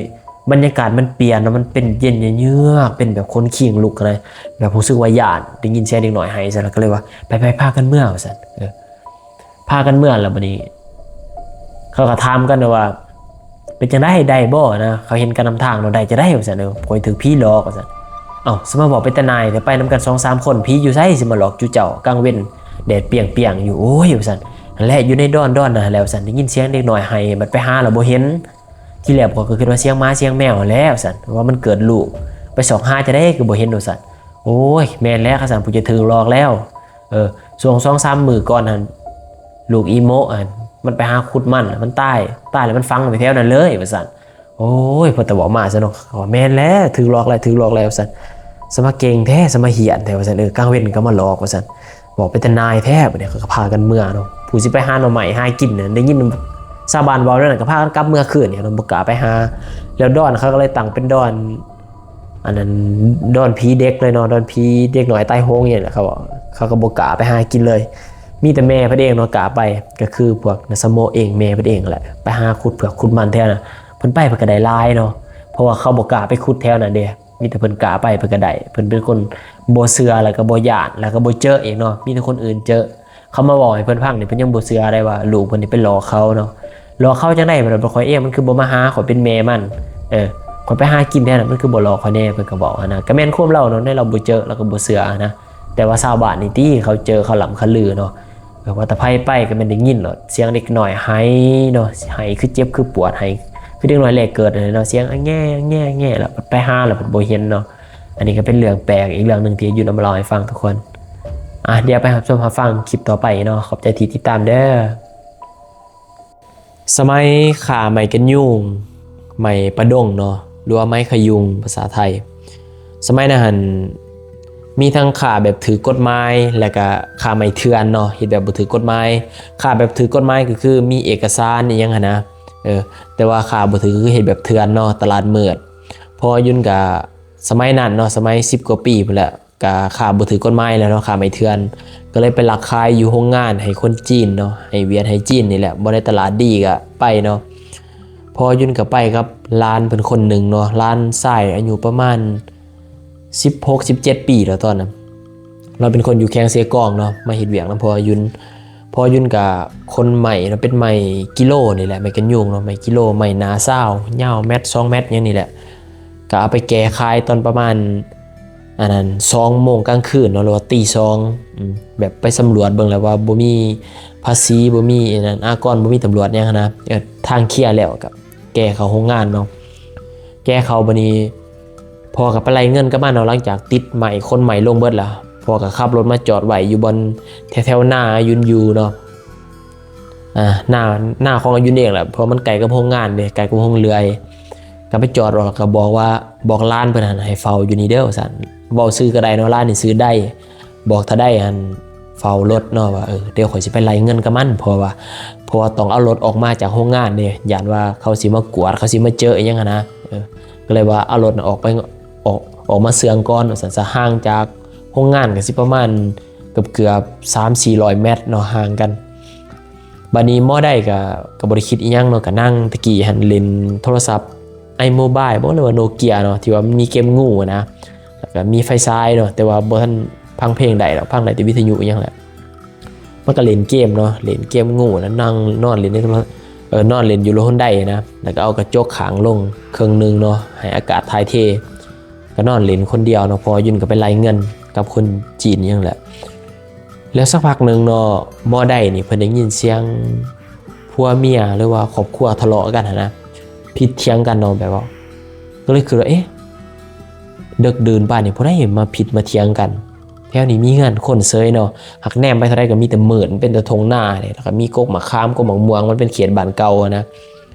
ບັນຍາກາດມັນປ່ຽນເນາະ ມັນເປັນເຢັນເຍືອກໆ ເປັນແບບຂົນຄີງລຸກນະ ແບບຮູ້ສຶກວ່າຢ້ານ ໄດ້ຍິນສຽງເດັກນ້ອຍໄຫ້ຊັ້ນ ແລ້ວກໍເລີຍວ່າ ໄປໆ ພາກັນເມືອ ວ່າຊັ້ນ ເອີ ພາກັນເມືອ. ແລ້ວບັດນີ້ເຂົາກໍຖາມກັນວ່າ ເປັນຈັ່ງໃດ ໄດ້ບໍ່ນະ ເຂົາເຫັນກັນນຳທາງເນາະ ໄດ້ຈັ່ງໃດ ວ່າຊັ້ນ ເອີ ຂ້ອຍຖືກຜີຫຼອກ ວ່າຊັ້ນ. ເອົ້າ ສະມາເວົ້າເປັນຕາໜ່າຍແທ້ ໄປນຳກັນສອງສາມຄົນ ຜີຢູ່ໃສຊິມາຫຼອກຈຸເຈົ້າ ກາງເວັນແດດປ່ຽງໆຢູ່ ໂອ້ຍ ວ່າຊັ້ນ. ຫັ້ນແຫຼະ ຢູ່ໃນດອນ ດອນນັ້ນແຫຼະ ວ່າຊັ້ນ ໄດ້ຍິນສຽງເດັກນ້ອຍໄຫ້ ບັດໄປຫາແລ້ວບໍ່ເຫັນ. ທີແລກຂ້ອຍກໍຄິດວ່າສຽງໝາສຽງແມວຫັ້ນແຫຼະ ວ່າຊັ້ນ ວ່າມັນເກີດລູກ ໄປຊອກຫາຈັ່ງໃດກໍບໍ່ເຫັນ ວ່າຊັ້ນ. ໂອ້ຍ ແມ່ນແລ້ວ ຄັນຊັ້ນຜູ້ເຈົ້າຖືກຫຼອກແລ້ວ ເອີ ຊ່ວງສອງສາມມື້ກ່ອນຫັ້ນ ລູກອີໂມະຫັ້ນ ມັນໄປຫາຂຸດມັນ ມັນຕາຍ ຕາຍແລ້ວມັນຝັງໄວ້ແຖວນັ້ນເລີຍ ວ່າຊັ້ນ. ໂອ້ຍ ພໍຕາເວົ້າມາຊັ້ນເນາະ ເຂົາວ່າ ແມ່ນແລ້ວ ຖືກຫຼອກແລ້ວ ຖືກຫຼອກແລ້ວ ວ່າຊັ້ນ. ສະມາເກັ່ງແທ້ ສະມາຫ້ຽນແທ້ ວ່າຊັ້ນ ເອີ ກາງເວັນກໍມາຫຼອກ ວ່າຊັ້ນ. ເວົ້າເປັນຕາໜ່າຍແທ້ ບັດນີ້ເຂົາກໍພາກັນເມືອເນາະ ຜູ້ຊິໄປຫາໜໍ່ໄມ້ຫາກິນນະ ໄດ້ຍິນຊາວບ້ານເວົ້າແນວນັ້ນ ກໍພາກັນກັບເມືອຄືນນີ້ເນາະ ບໍ່ກ້າໄປຫາ. ແລ້ວດອນເຂົາກໍເລີຍຕັ້ງເປັນດອນ ອັນນັ້ນ ດອນຜີເດັກເລີຍເນາະ ດອນຜີເດັກນ້ອຍຕາຍໂຫງນີ້ແຫຼະ ເຂົາ ເຂົາກໍບໍ່ກ້າໄປຫາກິນເລີຍ. ມີແຕ່ແມ່ເພິ່ນເອງເນາະກ້າໄປ ກໍຄືພວກນາງສະໂມເອງ ແມ່ເພິ່ນເອງຫັ້ນແຫຼະ ໄປຫາຂຸດເຜືອກຂຸດມັນແຖວນັ້ນ. ເພິ່ນໄປເພິ່ນກໍໄດ້ຫຼາຍເນາະ ເພາະວ່າເຂົາບໍ່ກ້າໄປຂຸດແຖວນັ້ນເດ້ ມີແຕ່ເພິ່ນກ້າໄປເພິ່ນກໍໄດ້. ເພິ່ນເປັນຄົນບໍ່ເຊື່ອ ແລ້ວກໍບໍ່ຢ້ານ ແລ້ວກໍບໍ່ເຈີອີກເນາະ ມີແຕ່ຄົນອື່ນເຈີ. ເຂົາມາເວົ້າໃຫ້ເພິ່ນຟັງນີ້ ເພິ່ນຍັງບໍ່ເຊື່ອໄດ້ວ່າລູກເພິ່ນນີ້ໄປຫຼອກເຂົາເນາະ. ຫຼອກເຂົາຈັ່ງໃດ ເພິ່ນວ່າ ຂ້ອຍເອງມັນຄືບໍ່ມາຫາ ຂ້ອຍເປັນແມ່ມັນ ເອີ ຂ້ອຍໄປຫາກິນແທ້ນະ ມັນຄືບໍ່ຫຼອກຂ້ອຍແດ່ ເພິ່ນກໍເວົ້າຫັ້ນນະ. ກໍແມ່ນຄວາມລາວເນາະ ໃນລາວບໍ່ເຈີ ລາວກໍບໍ່ເຊື່ອຫັ້ນນະ ແຕ່ວ່າຊາວບ້ານນີ້ຕິ ເຂົາເຈີ ເຂົາລ່ຳເຂົາລືເນາະ ເອີ ວ່າແຕ່ໃຜໄປກໍແມ່ນໄດ້ຍິນໂລດ ສຽງເດັກນ້ອຍໄຫ້ເນາະ ໄຫ້ຄືເຈັບຄືປວດ ໄຫ້ຄືເດັກນ້ອຍແລກເກີດຫັ້ນແຫຼະເນາະ ສຽງອະແງ ອະແງ ອະແງ ແລ້ວໄປຫາແລ້ວເພິ່ນບໍ່ເຫັນເນາະ. ອັນນີ້ກໍເປັນເລື່ອງແປກອີກເລື່ອງໜຶ່ງທີ່ຢູ່ນຳມາເລົ່າໃຫ້ຟັງທຸກຄົນ. ອ່ະ ດຽວໄປຮັບຊົມຮັບຟັງຄລິບຕໍ່ໄປເນາະ. ຂອບໃຈທີ່ຕິດຕາມເດີ. ສະໄໝຂ້າໄມ້ກັນຍຸງ ໄມ້ປະດົງເນາະ ຫຼືວ່າໄມ້ຂະຍຸງພາສາໄທ. ສະໄໝນັ້ນຫັ້ນ ມີທັງຂ້າແບບຖືກກົດໝາຍ ແລ້ວກະຂ້າໄມ້ເຖື່ອນເນາະ ເຮັດແບບບໍ່ຖືກກົດໝາຍ. ຂ້າແບບຖືກກົດໝາຍກໍຄືມີເອກະສານອີ່ຫຍັງຫັ້ນນະ ເອີ ແຕ່ວ່າຂ້າບໍ່ຖືກກໍຄືເຮັດແບບເຖື່ອນເນາະ ຕະຫຼາດມືດ. ພໍ່ຍຸນກະ ສະໄໝນັ້ນເນາະ ສະໄໝສິບກວ່າປີພຸ້ນແຫຼະ ກະຂ້າບໍ່ຖືກກົດໝາຍແລ້ວເນາະ ຂ້າໄມ້ເຖື່ອນ ກໍເລີຍໄປລັກຂາຍຢູ່ໂຮງງານໃຫ້ຄົນຈີນເນາະ ໃຫ້ຫວຽດໃຫ້ຈີນນີ້ແຫຼະ ບໍ່ໄດ້ຕະຫຼາດດີກະໄປເນາະ. ພໍ່ຍຸນກະໄປກັບຫຼານເພິ່ນຄົນໜຶ່ງເນາະ ຫຼານຊາຍອາຍຸປະມານສິບຫົກ ສິບເຈັດປີແລ້ວຕອນນັ້ນ. ລາວເປັນຄົນຢູ່ແຂວງເຊກອງເນາະ ມາເຮັດວຽກນຳພໍ່ຍຸນ. ພໍ່ຍຸນກະຂົນໄມ້ເນາະ ເປັນໄມ້ກິໂລນີ້ແຫຼະ ໄມ້ກັນຍຸງເນາະ ໄມ້ກິໂລ ໄມ້ໜາຊາວ ຍາວແມັດ ສອງແມັດຫຍັງນີ້ແຫຼະ ກະເອົາໄປແກ່ຂາຍຕອນປະມານ ອັນນັ້ນ ສອງໂມງກາງຄືນເນາະ ຫຼືວ່າຕີສອງ ອືມ ແບບໄປສຳຫຼວດເບິ່ງແລ້ວວ່າບໍ່ມີພາສີ ບໍ່ມີອັນນັ້ນ ອາກອນ ບໍ່ມີຕຳຫຼວດຫຍັງຫັ້ນນະ ເອີ ທາງເຄຍແລ້ວ ກໍແກ່ເຂົ້າໂຮງງານເນາະ ແກ່ເຂົ້າ ບາດນີ້ພໍ່ກໍໄປໄລ່ເງິນກັບມັນເນາະ ຫຼັງຈາກຕິດໄມ້ ຂົນໄມ້ລົງເບິດແລ້ວ ພໍ່ກໍຂັບລົດມາຈອດໄວ້ຢູ່ບ່ອນແຖວໆນາຍຸນຢູ່ເນາະ ອ່າ ນາ ນາຂອງອາຍຸນເອງແຫຼະ ເພາະມັນໃກ້ກັບໂຮງງານເດ້ ໃກ້ກັບໂຮງເລື່ອຍ ກໍໄປຈອດ ແລ້ວກໍບອກວ່າ ບອກຫຼານເພິ່ນຫັ້ນໃຫ້ເຝົ້າຢູ່ນີ້ເດີວ່າຊັ້ນ ເວົ້າຊື່ກໍໄດ້ເນາະ ຫຼານນີ້ຊື່ໄດ ບອກຖ້າໄດ້ຫັ້ນເຝົ້າລົດເນາະ ວ່າ ເອີ ດຽວຂ້ອຍຊິໄປໄລ່ເງິນກັບມັນ ເພາະວ່າ ເພາະວ່າຕ້ອງເອົາລົດອອກມາຈາກໂຮງງານເດ້ ຢ້ານວ່າເຂົາຊິມາກວດ ເຂົາຊິມາເຈີອີ່ຫຍັງຫັ້ນນະ ເອີ ກໍເລີຍວ່າເອົາລົດອອກໄປ ອອກ ອອກມາເຊື່ອງກ່ອນວ່າຊັ້ນຊະ ຫ່າງຈາກໂຮງງານກໍຊິປະມານເກືອບໆສາມສີ່ຮ້ອຍແມັດເນາະ ຫ່າງກັນ. ບາດນີ້ໝໍໄດກໍ ກໍບໍ່ໄດ້ຄິດອີ່ຫຍັງເນາະ ກໍນັ່ງ ແຕ່ກີ້ຫັ້ນຫຼິ້ນໂທລະສັບ iMobile ບໍ ຫຼືວ່າໂນເກຍເນາະ ທີ່ວ່າມັນມີເກມງູນະ ແລ້ວກໍມີໄຟສາຍເນາະ ແຕ່ວ່າບໍ່ທັນຟັງເພງໄດ້ດອກ ຟັງໄດ້ແຕ່ວິທະຍຸອີ່ຫຍັງແຫຼະ ມັນກໍຫຼິ້ນເກມເນາະ ຫຼິ້ນເກມງູນະ ນັ່ງນອນຫຼິ້ນໃນໂທລະ ເອີ ນອນຫຼິ້ນຢູ່ລົດຫົນໄດນະ ແລ້ວກໍເອົາກະຈົກຂ້າງລົງເຄິ່ງໜຶ່ງເນາະ ໃຫ້ອາກາດຖ່າຍເທ ກໍນອນຫຼິ້ນຄົນດຽວເນາະ ພໍ່ຍຸນກໍໄປໄລ່ເງິນກັບຄົນຈີນຫຍັງແຫຼະ. ແລ້ວສັກພັກໜຶ່ງເນາະ ໝໍໄດນີ້ເພິ່ນໄດ້ຍິນສຽງຜົວເມຍ ຫຼືວ່າຄອບຄົວທະເລາະກັນຫັ້ນນະ ຜິດຖຽງກັນເນາະ ແບບວ່າ ກໍເລີຍຄິດວ່າ ເອະ ເດິກດື່ນປານນີ້ ຜູ້ໃດມາຜິດມາຖຽງກັນ ແຖວນີ້ມີເຮືອນຄົນເສີຍເນາະ ຫາກແນມໄປເທົ່າໃດກໍມີແຕ່ມືດ ມັນເປັນແຕ່ທົ່ງນາເດ້ ແລ້ວກໍມີກົກໝາກຂາມ ກົກໝາກມ່ວງ ມັນເປັນເຂດບ້ານເກົ່າຫັ້ນນະ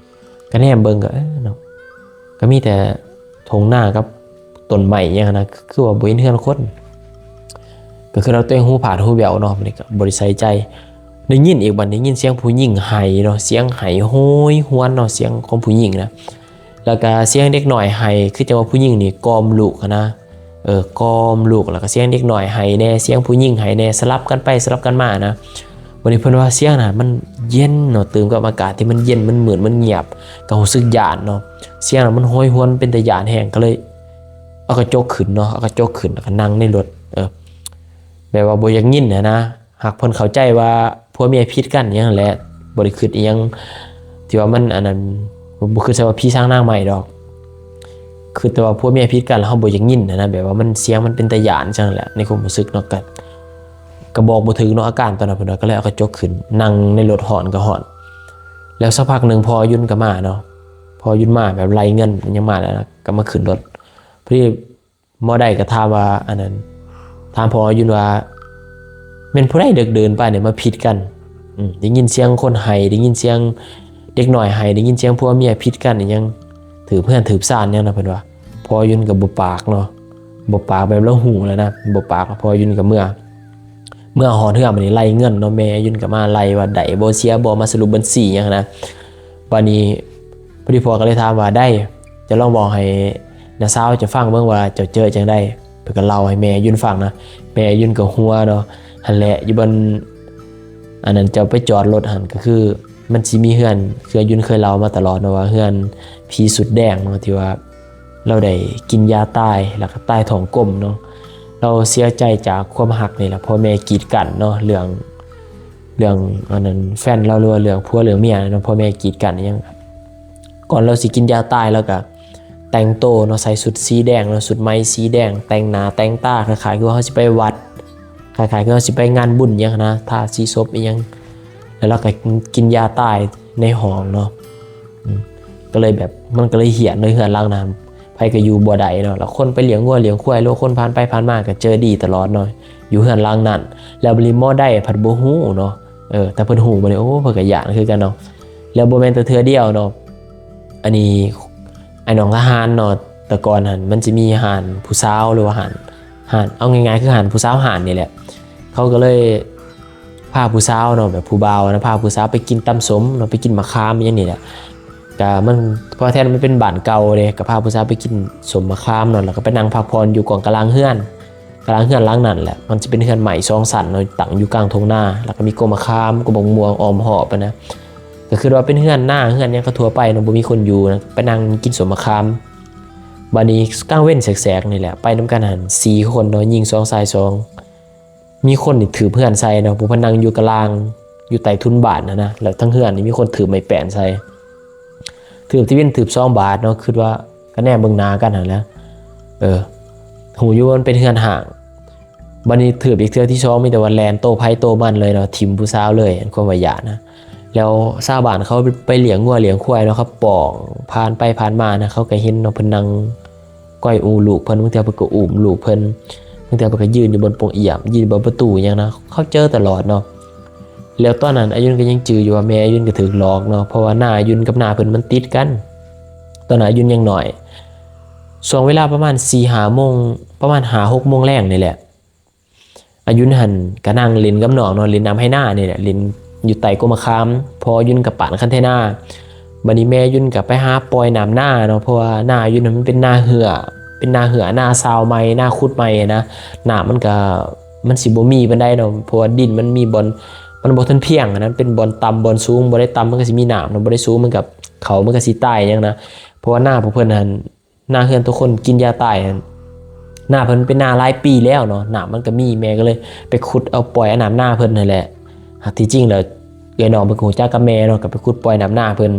ກໍແນມເບິ່ງກໍ ເອີເນາະ ກໍມີແຕ່ທົ່ງນາກັບຕົ້ນໄມ້ຫຍັງຫັ້ນນະ ຄືວ່າບໍ່ເຫັນເຮືອນຄົນ ກໍຄືວ່າຕົວເອງຫູຝາດຫູແຫວ່ວເນາະ ບັດນີ້ກໍບໍ່ໄດ້ໃສ່ໃຈ ໄດ້ຍິນອີກ ບັດໄດ້ຍິນສຽງຜູ້ຍິງໄຫ້ເນາະ ສຽງໄຫ້ໂຫຍຫວນເນາະ ສຽງຂອງຜູ້ຍິງນະ ແລ້ວກໍສຽງເດັກນ້ອຍໄຫ້ ຄືຈັ່ງວ່າຜູ້ຍິງນີ້ກ່ອມລູກຫັ້ນນະ ເອີ ກ່ອມລູກ ແລ້ວກໍສຽງເດັກນ້ອຍໄຫ້ແດ່ ສຽງຜູ້ຍິງໄຫ້ແດ່ ສະຫຼັບກັນໄປສະຫຼັບກັນມານະ. ບັດນີ້ເພິ່ນວ່າສຽງນັ້ນມັນເຢັນເນາະ ຕື່ມກັບອາກາດທີ່ມັນເຢັນ ມັນມືດ ມັນງຽບ ກໍຮູ້ສຶກຢ້ານເນາະ ສຽງນັ້ນມັນໂຫຍຫວນເປັນຕາຢ້ານແຮງ ກໍເລີຍເອົາກະຈົກຂຶ້ນເນາະ ເອົາກະຈົກຂຶ້ນ ແລ້ວກໍນັ່ງໃນລົດ ເອີ ແບບວ່າບໍ່ຢາກຍິນຫັ້ນນະ. ຫາກເພິ່ນເຂົ້າໃຈວ່າຜົວເມຍຜິດກັນຫຍັງຫັ້ນແຫຼະ ບໍ່ໄດ້ຄິດອີ່ຫຍັງທີ່ວ່າມັນອັນນັ້ນ ບໍ່ຄິດໃສ່ວ່າຜີສາງນາງໄມ້ດອກ ຄິດແຕ່ວ່າຜົວເມຍຜິດກັນ ແລ້ວເຮົາບໍ່ຢາກຍິນຫັ້ນນະ ແບບວ່າມັນ ສຽງມັນເປັນຕາຢ້ານຈັ່ງນັ້ນແຫຼະ ໃນຄວາມຮູ້ສຶກເນາະ ກະ ກະບອກບໍ່ຖືກເນາະ ອາການຕອນນັ້ນ ເພິ່ນວ່າ ກໍເລີຍເອົາກະຈົກຂຶ້ນ ນັ່ງໃນລົດ ຮ້ອນກໍຮ້ອນ. ແລ້ວສັກພັກໜຶ່ງພໍ່ຍຸນກໍມາເນາະ ພໍ່ຍຸນມາແບບໄລ່ເງິນຫຍັງມາແລ້ວນະ ກໍມາຂຶ້ນລົດ ພໍດີ ໝໍໄດກໍຖາມວ່າ ອັນນັ້ນ ຖາມພໍ່ຍຸນວ່າ ແມ່ນຜູ້ໃດເດິກເດີນປານນີ້ມາຜິດກັນ ອືມ ໄດ້ຍິນສຽງຄົນໄຫ້ ໄດ້ຍິນສຽງເດັກນ້ອຍໄຫ້ ໄດ້ຍິນສຽງຜົວເມຍຜິດກັນອີ່ຫຍັງ ຖືບເຮືອນຖືບຊານຫຍັງນະ ເພິ່ນວ່າ. ພໍ່ຍຸນກໍບໍ່ປາກເນາະ ບໍ່ປາກ ແບບລາວຮູ້ແລ້ວນະ ບໍ່ປາກ ພໍ່ຍຸນກໍເມືອ ເມືອຮອດເຮືອນ ບາດນີ້ໄລ່ເງິນເນາະ ແມ່ຍຸນກໍມາໄລ່ວ່າໄດ້ບໍ່ເສຍບໍ່ ມາສະຫຼຸບບັນຊີຫຍັງນະ. ບາດນີ້ພໍດີພໍ່ກໍເລີຍຖາມວ່າ ໄດ້ ເຈົ້າລອງເວົ້າໃຫ້ນ້າສາວເຈົ້າຟັງເບິ່ງວ່າເຈົ້າເຈີຈັ່ງໃດ. ເພິ່ນກໍເລົ່າໃຫ້ແມ່ຍຸນຟັງນະ ແມ່ຍຸນກໍຫົວເນາະ. ຫັ້ນແຫຼະ ຢູ່ບ່ອນອັນນັ້ນເຈົ້າໄປຈອດລົດຫັ້ນ ກໍຄືມັນຊິມີເຮືອນ ເຮືອນ ຍຸນເຄີຍເລົ່າມາຕະຫຼອດເນາະ ວ່າເຮືອນຜີສຸດແດງເນາະ ທີ່ວ່າລາວໄດ້ກິນຢາຕາຍ ແລ້ວກໍຕາຍທ້ອງກົມເນາະ. ລາວເສຍໃຈຈາກຄວາມຮັກນີ້ແຫຼະ ພໍ່ແມ່ກີດກັ້ນເນາະ ເລື່ອງ ເລື່ອງອັນນັ້ນແຟນລາວ ຫຼືວ່າເລື່ອງຜົວເລື່ອງເມຍເນາະ ພໍ່ແມ່ກີດກັ້ນອີ່ຫຍັງ. ກ່ອນລາວຊິກິນຢາຕາຍ ລາວກໍແຕ່ງໂຕເນາະ ໃສ່ຊຸດສີແດງເນາະ ຊຸດໄໝສີແດງ ແຕ່ງໜ້າແຕ່ງຕາ ຄ້າຍໆຄືວ່າເຮົາຊິໄປວັດ ຄ້າຍໆຄືເຮົາຊິໄປງານບຸນຫຍັງຫັ້ນນະ ທາສີສົບອີ່ຫຍັງ ແລ້ວລາວກໍກິນຢາຕາຍໃນຫ້ອງເນາະ. ອືມ ກໍເລີຍແບບ ມັນກໍເລີຍຫ້ຽນເລີຍ ເຮືອນຫຼັງນັ້ນ ໃຜກໍຢູ່ບໍ່ໄດ້ເນາະ. ແລ້ວຄົນໄປລ້ຽງງົວລ້ຽງຄວາຍ ຫຼືວ່າຄົນຜ່ານໄປຜ່ານມາກໍເຈີດີຕະຫຼອດເນາະ ຢູ່ເຮືອນຫຼັງນັ້ນ. ແລ້ວບາດນີ້ໝໍໄດພັດບໍ່ຮູ້ເນາະ ເອີ ຖ້າເພິ່ນຮູ້ບາດນີ້ ໂອ້ ເພິ່ນກໍຢ້ານຄືກັນເນາະ. ແລ້ວບໍ່ແມ່ນແຕ່ເທື່ອດຽວເນາະ ອັນນີ້ ອ້າຍນ້ອງທະຫານເນາະ ແຕ່ກ່ອນຫັ້ນມັນຈະມີຮ້ານຜູ້ສາວ ຫຼືວ່າຮ້ານ ຮ້ານ ເອົາງ່າຍໆຄືຮ້ານຜູ້ສາວຮ້ານນີ້ແຫຼະ ເຂົາກໍເລີຍ ພາຜູ້ສາວເນາະ ແບບຜູ້ບ່າວນະ ພາຜູ້ສາວໄປກິນຕຳສົ້ມເນາະ ໄປກິນໝາກຂາມຫຍັງນີ້ແຫຼະ. ກະມັນ ເພາະແຖວນັ້ນມັນເປັນບ້ານເກົ່າເດ້ ກະພາຜູ້ສາວໄປກິນສົ້ມໝາກຂາມເນາະ ແລ້ວກໍໄປນັ່ງພັກຜ່ອນຢູ່ກ້ອງກະລາງເຮືອນ ກະລາງເຮືອນຫຼັງນັ້ນແຫຼະ. ມັນຈະເປັນເຮືອນໄມ້ສອງຊັ້ນເນາະ ຕັ້ງຢູ່ກາງທົ່ງນາ ແລ້ວກໍມີກົກໝາກຂາມ ກົກໝາກມ່ວງອ້ອມຮອບຫັ້ນນະ. ກໍຄິດວ່າເປັນເຮືອນນາ ເຮືອນຫຍັງກໍທົ່ວໄປເນາະ ບໍ່ມີຄົນຢູ່ນະ ໄປນັ່ງກິນສົ້ມໝາກຂາມ. ບາດນີ້ກາງເວັນແສກໆນີ້ແຫຼະ ໄປນຳກັນຫັ້ນສີ່ຄົນເນາະ ຍິງສອງ ຊາຍສອງ ມີຄົນນີ້ຖືບເຮືອນໃສ່ເນາະ ຜູ້ເພິ່ນນັ່ງຢູ່ກະລາງ ຢູ່ໃຕ້ທຸນບ້ານຫັ້ນນະ ແລ້ວທັງເຮືອນນີ້ມີຄົນຖືບໄມ້ແປ້ນໃສ່ ຖືບທີ່ເປັນຖືບສອງບາດເນາະ ຄິດວ່າກະແນມເບິ່ງໜ້າກັນຫັ້ນແຫຼະ ເອີ ຮູ້ຢູ່ວ່າມັນເປັນເຮືອນຮ້າງ. ບັດນີ້ຖືກອີກເທື່ອທີສອງ ມີແຕ່ວ່າແລ່ນໂຕໃຜໂຕມັນເລີຍເນາະ ຖິ້ມຜູ້ສາວເລີຍ ອັນຄວາມວ່າຢ້ານນະ. ແລ້ວຊາວບ້ານເຂົາໄປລ້ຽງງົວລ້ຽງຄວາຍເນາະ ເຂົາປ້ອງຜ່ານໄປຜ່ານມານະ ເຂົາກໍເຫັນເນາະ ເພິ່ນນັ່ງ ກ້ອຍອູລູກເພິ່ນ ບາງເທື່ອເພິ່ນກໍອຸ້ມລູກເພິ່ນ ບາງເທື່ອເພິ່ນກໍຢືນຢູ່ບົນປ່ອງອຽມ ຢືນຢູ່ບົນປະຕູຫຍັງນະ ເຂົາເຈີຕະຫຼອດເນາະ. ແລ້ວຕອນນັ້ນອາຍຸນກໍຍັງຈື່ຢູ່ວ່າແມ່ອາຍຸນກໍຖືກຫຼອກເນາະ ເພາະວ່າໜ້າອາຍຸນກັບໜ້າເພິ່ນມັນຕິດກັນ ຕອນນັ້ນອາຍຸນຍັງນ້ອຍ. ຊ່ວງເວລາປະມານສີ່ຫ້າໂມງ ປະມານຫ້າຫົກໂມງແລງນີ້ແຫຼະ ອາຍຸນຫັ້ນກໍນັ່ງຫຼິ້ນກັບນ້ອງເນາະ ຫຼິ້ນນຳໄຮ່ນານີ້ແຫຼະ ຫຼິ້ນຢູ່ໃຕ້ກົກມະຂາມ ພໍ່ອາຍຸນກໍປານຄັນເທນາ. ບັດນີ້ແມ່ອາຍຸນກໍໄປຫາປ່ອຍນ້ຳນາເນາະ ເພາະວ່ານາອາຍຸນຫັ້ນມັນເປັນນາເຫື່ອ ເປັນນາເຫື່ອ ນາຊາວໃໝ່ ນາຂຸດໃໝ່ນະ ນ້ຳມັນກໍ ມັນຊິບໍ່ມີປານໃດເນາະ ເພາະວ່າດິນມັນມີບ່ອນ ມັນບໍ່ທັນພຽງນະ ເປັນບ່ອນຕ່ຳບ່ອນສູງ ບ່ອນໃດຕ່ຳມັນກໍຊິມີນ້ຳເນາະ ບ່ອນໃດສູງມັນກໍ ເຂົ້າມັນກໍຊິຕາຍຫຍັງນະ. ເພາະວ່ານາພວກເພິ່ນຫັ້ນ ນາເຮືອນທຸກຄົນກິນຢາຕາຍຫັ້ນ ນາເພິ່ນເປັນນາຫຼາຍປີແລ້ວເນາະ ນ້ຳມັນກໍມີ ແມ່ກໍເລີຍໄປຂຸດເອົາປ່ອຍເອົານ້ຳນາເພິ່ນຫັ້ນແຫຼະ. ຫາກທີ່ຈິງແລ້ວເອື້ອຍນ້ອງເພິ່ນກໍຮູ້ຈັກກັບແມ່ເນາະ ກໍໄປຂຸດປ່ອຍນ້ຳນາເພິ່ນ.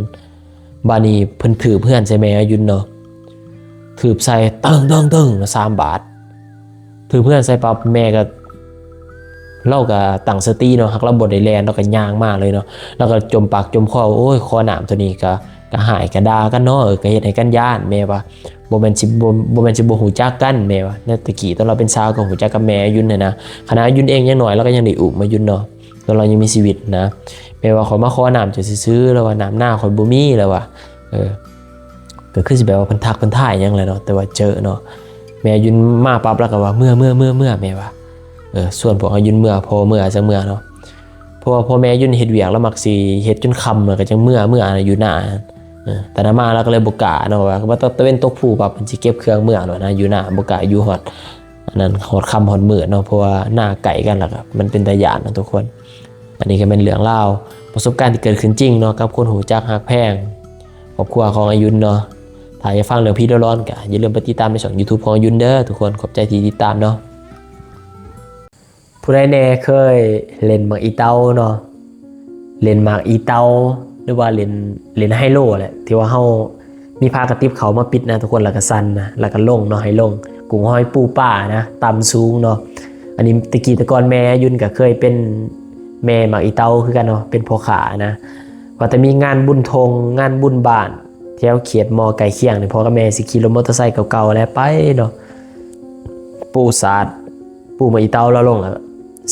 ບາດນີ້ເພິ່ນຖືບເຮືອນໃສ່ແມ່ອາຍຸນເນາະ ຖືບໃສ່ ຕຶ້ງໆໆ ເນາະ ສາມບາດ. ຖືບເຮືອນໃສ່ປັບ ແມ່ກໍ ລາວກໍຕັ້ງສະຕິເນາະ ຫາກລາວບໍ່ໄດ້ແລ່ນ ລາວກໍຍ່າງມາເລີຍເນາະ ລາວກໍຈົມປາກຈົມຄໍ ໂອ້ຍ ຂໍນ້ຳເທົ່ານີ້ກໍ ກໍຮ້າຍກໍດ່າກັນເນາະ ເອີ ກໍເຮັດໃຫ້ກັນຢ້ານ ແມ່ວ່າ ບໍ່ແມ່ນຊິ ບໍ່ ບໍ່ແມ່ນຊິບໍ່ຮູ້ຈັກກັນ ແມ່ວ່າ. ໃນແຕ່ກີ້ຕອນລາວເປັນສາວກໍຮູ້ຈັກກັບແມ່ອາຍຸນຫັ້ນນະ ຂະໜາດອາຍຸນເອງຍັງນ້ອຍ ລາວກໍຍັງໄດ້ອຸ້ມອາຍຸນເນາະ ຕອນລາວຍັງມີຊີວິດນະ. ແມ່ວ່າ ຂ້ອຍມາຂໍນ້ຳເຈົ້າຊື່ໆ ລາວວ່າ ນ້ຳນາຂ້ອຍບໍ່ມີ ລາວວ່າ ເອີ ກໍຄືຊິແບບວ່າເພິ່ນທັກເພິ່ນທາຍຫຍັງແຫຼະເນາະ ແຕ່ວ່າເຈີເນາະ ແມ່ອາຍຸນມາປັບ ລາວກໍວ່າ ເມືອ ເມືອ ເມືອ ເມືອ ແມ່ວ່າ ເອີ ຊວນພວກອາຍຸນເມືອ ພໍ່ເມືອ ຈັກເມືອເນາະ ເພາະວ່າພໍ່ແມ່ອາຍຸນເຮັດວຽກ ລາວມັກຊິເຮັດຈົນຄ່ຳ ແລ້ວກໍຈັ່ງເມືອ ເມືອຢູ່ນາ. ເອີ ຕອນນັ້ນມາລາວກໍເລີຍບໍ່ກ້າເນາະ ວ່າ ວ່າຕະເວັນຕົກພູປັບ ເພິ່ນຊິເກັບເຄື່ອງເມືອເນາະນະ ຢູ່ນາ ບໍ່ກ້າຢູ່ຮອດ ອັນນັ້ນ ຮອດຄ່ຳຮອດມືດເນາະ ເພາະວ່ານາໃກ້ກັນ ແລ້ວກໍມັນເປັນຕາຢ້ານເນາະທຸກຄົນ. ອັນນີ້ກໍແມ່ນເລື່ອງລາວປະສົບການທີ່ເກີດຂຶ້ນຈິງເນາະ ກັບຄົນຮູ້ຈັກຮັກແພງ ຄອບຄົວຂອງອາຍຸນເນາະ. ຖ້າຢາກຟັງເລື່ອງຜີຫຼອນໆ ກໍຢ່າລືມໄປຕິດຕາມໃນຊ່ອງ YouTube ຂອງອາยุນເດີທຸກຄົນ. ຂອບໃຈທີ່ຕິດຕາມເນາະ. ຜູ້ໃດແດ່ເຄີຍຫຼິ້ນໝາກອີເຕົາເນາະ ຫຼິ້ນໝາກອີເຕົາ ຫຼືວ່າຫຼິ້ນ ຫຼິ້ນໄຮໂລແຫຼະ ທີ່ວ່າເຮົາມີຜ້າກະຕິບເຂົ້າມາປິດນະທຸກຄົນ ແລ້ວກໍສັ່ນນະ ແລ້ວກໍລົງເນາະ ໃຫ້ລົງ ກຸ້ງຫອຍປູປານະ ຕ່ຳສູງເນາະ. ອັນນີ້ແຕ່ກີ້ແຕ່ກ່ອນແມ່ອາຍຸນກໍເຄີຍເປັນແມ່ໝາກອີເຕົາຄືກັນເນາະ ເປັນພໍ່ຄ້ານະ. ວ່າແຕ່ມີງານບຸນທົ່ງ ງານບຸນບ້ານ ແຖວເຂດມໍໃກ້ຄຽງນີ້ ພໍ່ກັບແມ່ຊິຂີ່ລົດມໍເຕີໄຊເກົ່າໆແຫຼະໄປເນາະ ປູສາດ ປູໝາກອີເຕົາລາວລົງ ແລ້ວ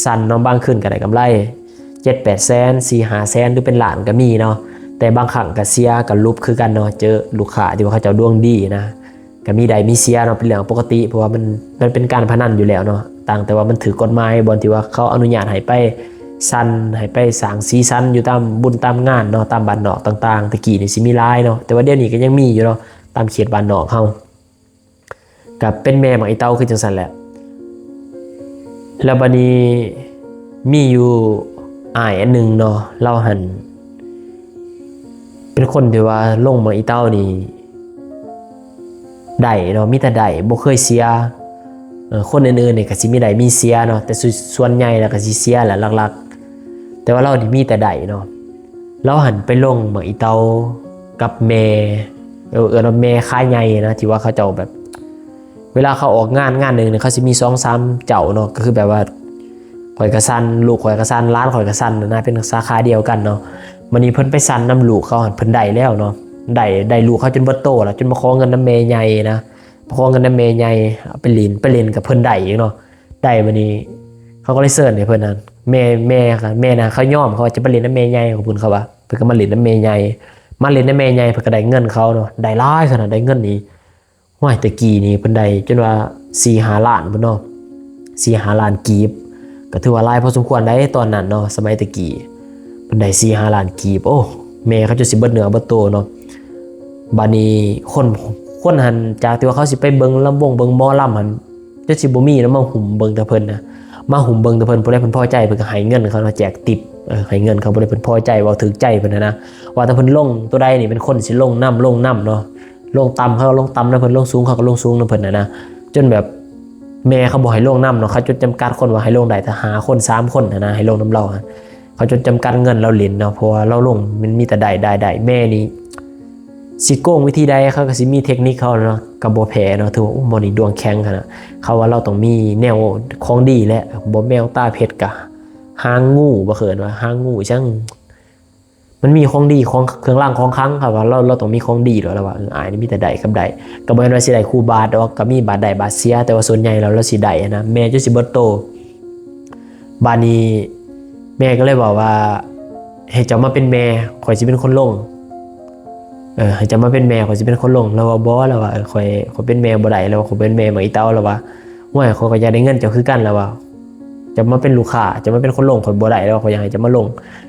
ສັ່ນເນາະ ບາງຄືນກໍໄດ້ກຳໄລເຈັດແປດແສນ ສີ່ຫ້າແສນ ຫຼືເປັນລ້ານກໍມີເນາະ. ແຕ່ບາງຄັ້ງກໍເສຍ ກໍຫຼຸບຄືກັນເນາະ ເຈີລູກຄ້າທີ່ວ່າເຂົາເຈົ້າດວງດີນະ ກໍມີໄດ້ມີເສຍເນາະ ເປັນເລື່ອງປົກກະຕິ ເພາະວ່າມັນ ມັນເປັນການພະນັນຢູ່ແລ້ວເນາະ. ຕ່າງແຕ່ວ່າມັນຖືກກົດໝາຍ ບ່ອນທີ່ວ່າເຂົາອະນຸຍາດໃຫ້ໄປສັ່ນ ໃຫ້ໄປສ້າງສີສັນຢູ່ຕາມບຸນຕາມງານເນາະ ຕາມບ້ານນອກຕ່າງໆ. ແຕ່ກີ້ນີ້ຊິມີຫຼາຍເນາະ ແຕ່ວ່າດຽວນີ້ກໍຍັງມີຢູ່ເນາະ ຕາມເຂດບ້ານນອກເຮົາ ກໍເປັນແມ່ໝາກອີເຕົາຄືຈັ່ງຊັ້ນແຫຼະ. ແລ້ວບາດນີ້ມີຢູ່ອ້າຍອັນໜຶ່ງເນາະ ລາວຫັ້ນເປັນຄົນທີ່ວ່າລົງໝາກອີເຕົານີ້ ໄດ້ເນາະ ມີແຕ່ໄດ້ ບໍ່ເຄີຍເສຍ. ເອີ ຄົນອື່ນໆນີ້ກໍຊິມີໄດ້ມີເສຍເນາະ ແຕ່ສ່ວນ ສ່ວນໃຫຍ່ແລ້ວກໍຊິເສຍແຫຼະຫຼັກໆ ແຕ່ວ່າລາວນີ້ມີແຕ່ໄດ້ເນາະ. ລາວຫັ້ນໄປລົງໝາກອີເຕົາກັບແມ່ ເອີ້ນວ່າແມ່ຂາໃຫຍ່ນະ ທີ່ວ່າເຂົາເຈົ້າແບບ ເວລາເຂົາອອກງານ ງານໜຶ່ງນີ້ ເຂົາຊິມີສອງສາມເຈົ້າເນາະ ກໍຄືແບບວ່າ ຂ້ອຍກໍສັ່ນ ລູກຂ້ອຍກໍສັ່ນ ຫຼານຂ້ອຍກໍສັ່ນນະ ເປັນສາຂາດຽວກັນເນາະ. ບັດນີ້ເພິ່ນໄປສັ່ນນຳລູກເຂົາຫັ້ນ ເພິ່ນໄດ້ແລ້ວເນາະ ໄດ້ ໄດ້ລູກເຂົາຈົນເບິດໂຕແລ້ວ ຈົນມາຂໍເງິນນຳແມ່ໃຫຍ່ນະ ມາຂໍເງິນນຳແມ່ໃຫຍ່ ເອົາໄປຫຼິ້ນ ໄປຫຼິ້ນກັບເພິ່ນໄດ້ອີກເນາະ ໄດ້. ບັດນີ້ເຂົາກໍເລີຍເຊີນໃຫ້ເພິ່ນຫັ້ນ ແມ່ ແມ່ ແມ່ນະ ເຂົາຍອມ ເຂົາວ່າຈະໄປຫຼິ້ນນຳແມ່ໃຫຍ່ຂອງເພິ່ນ ເຂົາວ່າ ເພິ່ນກໍມາຫຼິ້ນນຳແມ່ໃຫຍ່ ມາຫຼິ້ນນຳແມ່ໃຫຍ່ ເພິ່ນກໍໄດ້ເງິນເຂົາເນາະ ໄດ້ຫຼາຍຂະໜາດ ໄດ້ເງິນນີ້ ໂອ້ຍ ແຕ່ກີ້ນີ້ເພິ່ນໄດ້ຈົນວ່າສີ່ຫ້າລ້ານພຸ້ນເນາະ ສີ່ຫ້າລ້ານກີບ ກໍຖືວ່າຫຼາຍພໍສົມຄວນໄດ໋ຕອນນັ້ນເນາະ ສະໄໝແຕ່ກີ້ ເພິ່ນໄດ້ສີ່ຫ້າລ້ານກີບ. ໂອ້ ແມ່ເຂົາຈົນຊິເບິດເນື້ອເບິດໂຕເນາະ. ບາດນີ້ຄົນ ຄົນຫັ້ນ ຈາກທີ່ວ່າເຂົາຊິໄປເບິ່ງລຳວົງເບິ່ງໝໍລຳຫັ້ນ ຈົນຊິບໍ່ມີເນາະ ມາຫຸ້ມເບິ່ງແຕ່ເພິ່ນນະ ມາຫຸ້ມເບິ່ງແຕ່ເພິ່ນ ຜູ້ໃດເພິ່ນພໍໃຈເພິ່ນກໍໃຫ້ເງິນເຂົາເນາະ ແຈກຕິບ ເອີ ໃຫ້ເງິນເຂົາ ຜູ້ໃດເພິ່ນພໍໃຈ ເວົ້າຖືກໃຈເພິ່ນຫັ້ນນະ ວ່າແຕ່ເພິ່ນລົງໂຕໃດນີ້ ເປັນຄົນຊິລົງນຳ ລົງນຳເນາະ. ລົງຕ່ຳເຂົາກໍລົງຕ່ຳນຳເພິ່ນ ລົງສູງເຂົາກໍລົງສູງນຳເພິ່ນຫັ້ນນະ ຈົນແບບແມ່ເຂົາບໍ່ໃຫ້ລົງນຳເນາະ ເຂົາຈົດຈຳກັດຄົນວ່າໃຫ້ລົງໄດ້ແຕ່ຫ້າຄົນ ສາມຄົນຫັ້ນນະ ໃຫ້ລົງນຳລາວຫັ້ນ ເຂົາຈົດຈຳກັດເງິນລາວຫຼິ້ນເນາະ ເພາະວ່າລາວລົງມັນມີແຕ່ໄດ້ ໄດ້ ໄດ້. ແມ່ນີ້ ຊິໂກງວິທີໃດ ເຂົາກໍຊິມີເທັກນິກເຂົາເນາະ ກໍບໍ່ແພ້ເນາະ. ຖືວ່າ ໂອ້ ໝໍນີ້ດວງແຂງຂະໜາດ ເຂົາວ່າລາວຕ້ອງມີແນວຂອງດີແຫຼະ ບໍ່ແມວຕາເພັດ ກະຫາງງູ ບໍ່ເອີ້ນວ່າຫາງງູຫຍັງ ມັນມີຂອງດີ ຂອງເຄື່ອງລາງຂອງຄັງ ເຂົາວ່າລາວ ລາວຕ້ອງມີຂອງດີແລ້ວ ລາວວ່າ ເອີ ອ້າຍນີ້ມີແຕ່ໄດ້ກັບໄດ້ ກໍບໍ່ແມ່ນວ່າຊິໄດ້ຄູ່ບາດດອກ ກໍມີບາດໄດ້ບາດເສຍ ແຕ່ວ່າສ່ວນໃຫຍ່ແລ້ວລາວຊິໄດ້ຫັ້ນນະ ແມ່ຈົນຊິເບິດໂຕ. ບາດນີ້ແມ່ກໍເລີຍເວົ້າວ່າ ໃຫ້ເຈົ້າມາເປັນແມ່ ຂ້ອຍຊິເປັນຄົນລົງ ເອີ ໃຫ້ເຈົ້າມາເປັນແມ່ ຂ້ອຍຊິເປັນຄົນລົງ. ລາວວ່າ ບໍ່ ລາວວ່າ ເອີ ຂ້ອຍ ຂ້ອຍເປັນແມ່ບໍ່ໄດ້ ລາວວ່າ ຂ້ອຍເປັນແມ່ໝາກອີເຕົາ ລາວວ່າ ໂອ້ຍ ຂ້ອຍກໍຢາກໄດ້ເງິນເຈົ້າຄືກັນ ລາວວ່າ ເຈົ້າມາເປັນລູກຄ້າ ເຈົ້າມາເປັນຄົນລົງ ຂ້ອຍບໍ່ໄດ້ ລາວວ່າ ຂ້ອຍຢາກໃຫ້ເຈົ້າມາລົງ.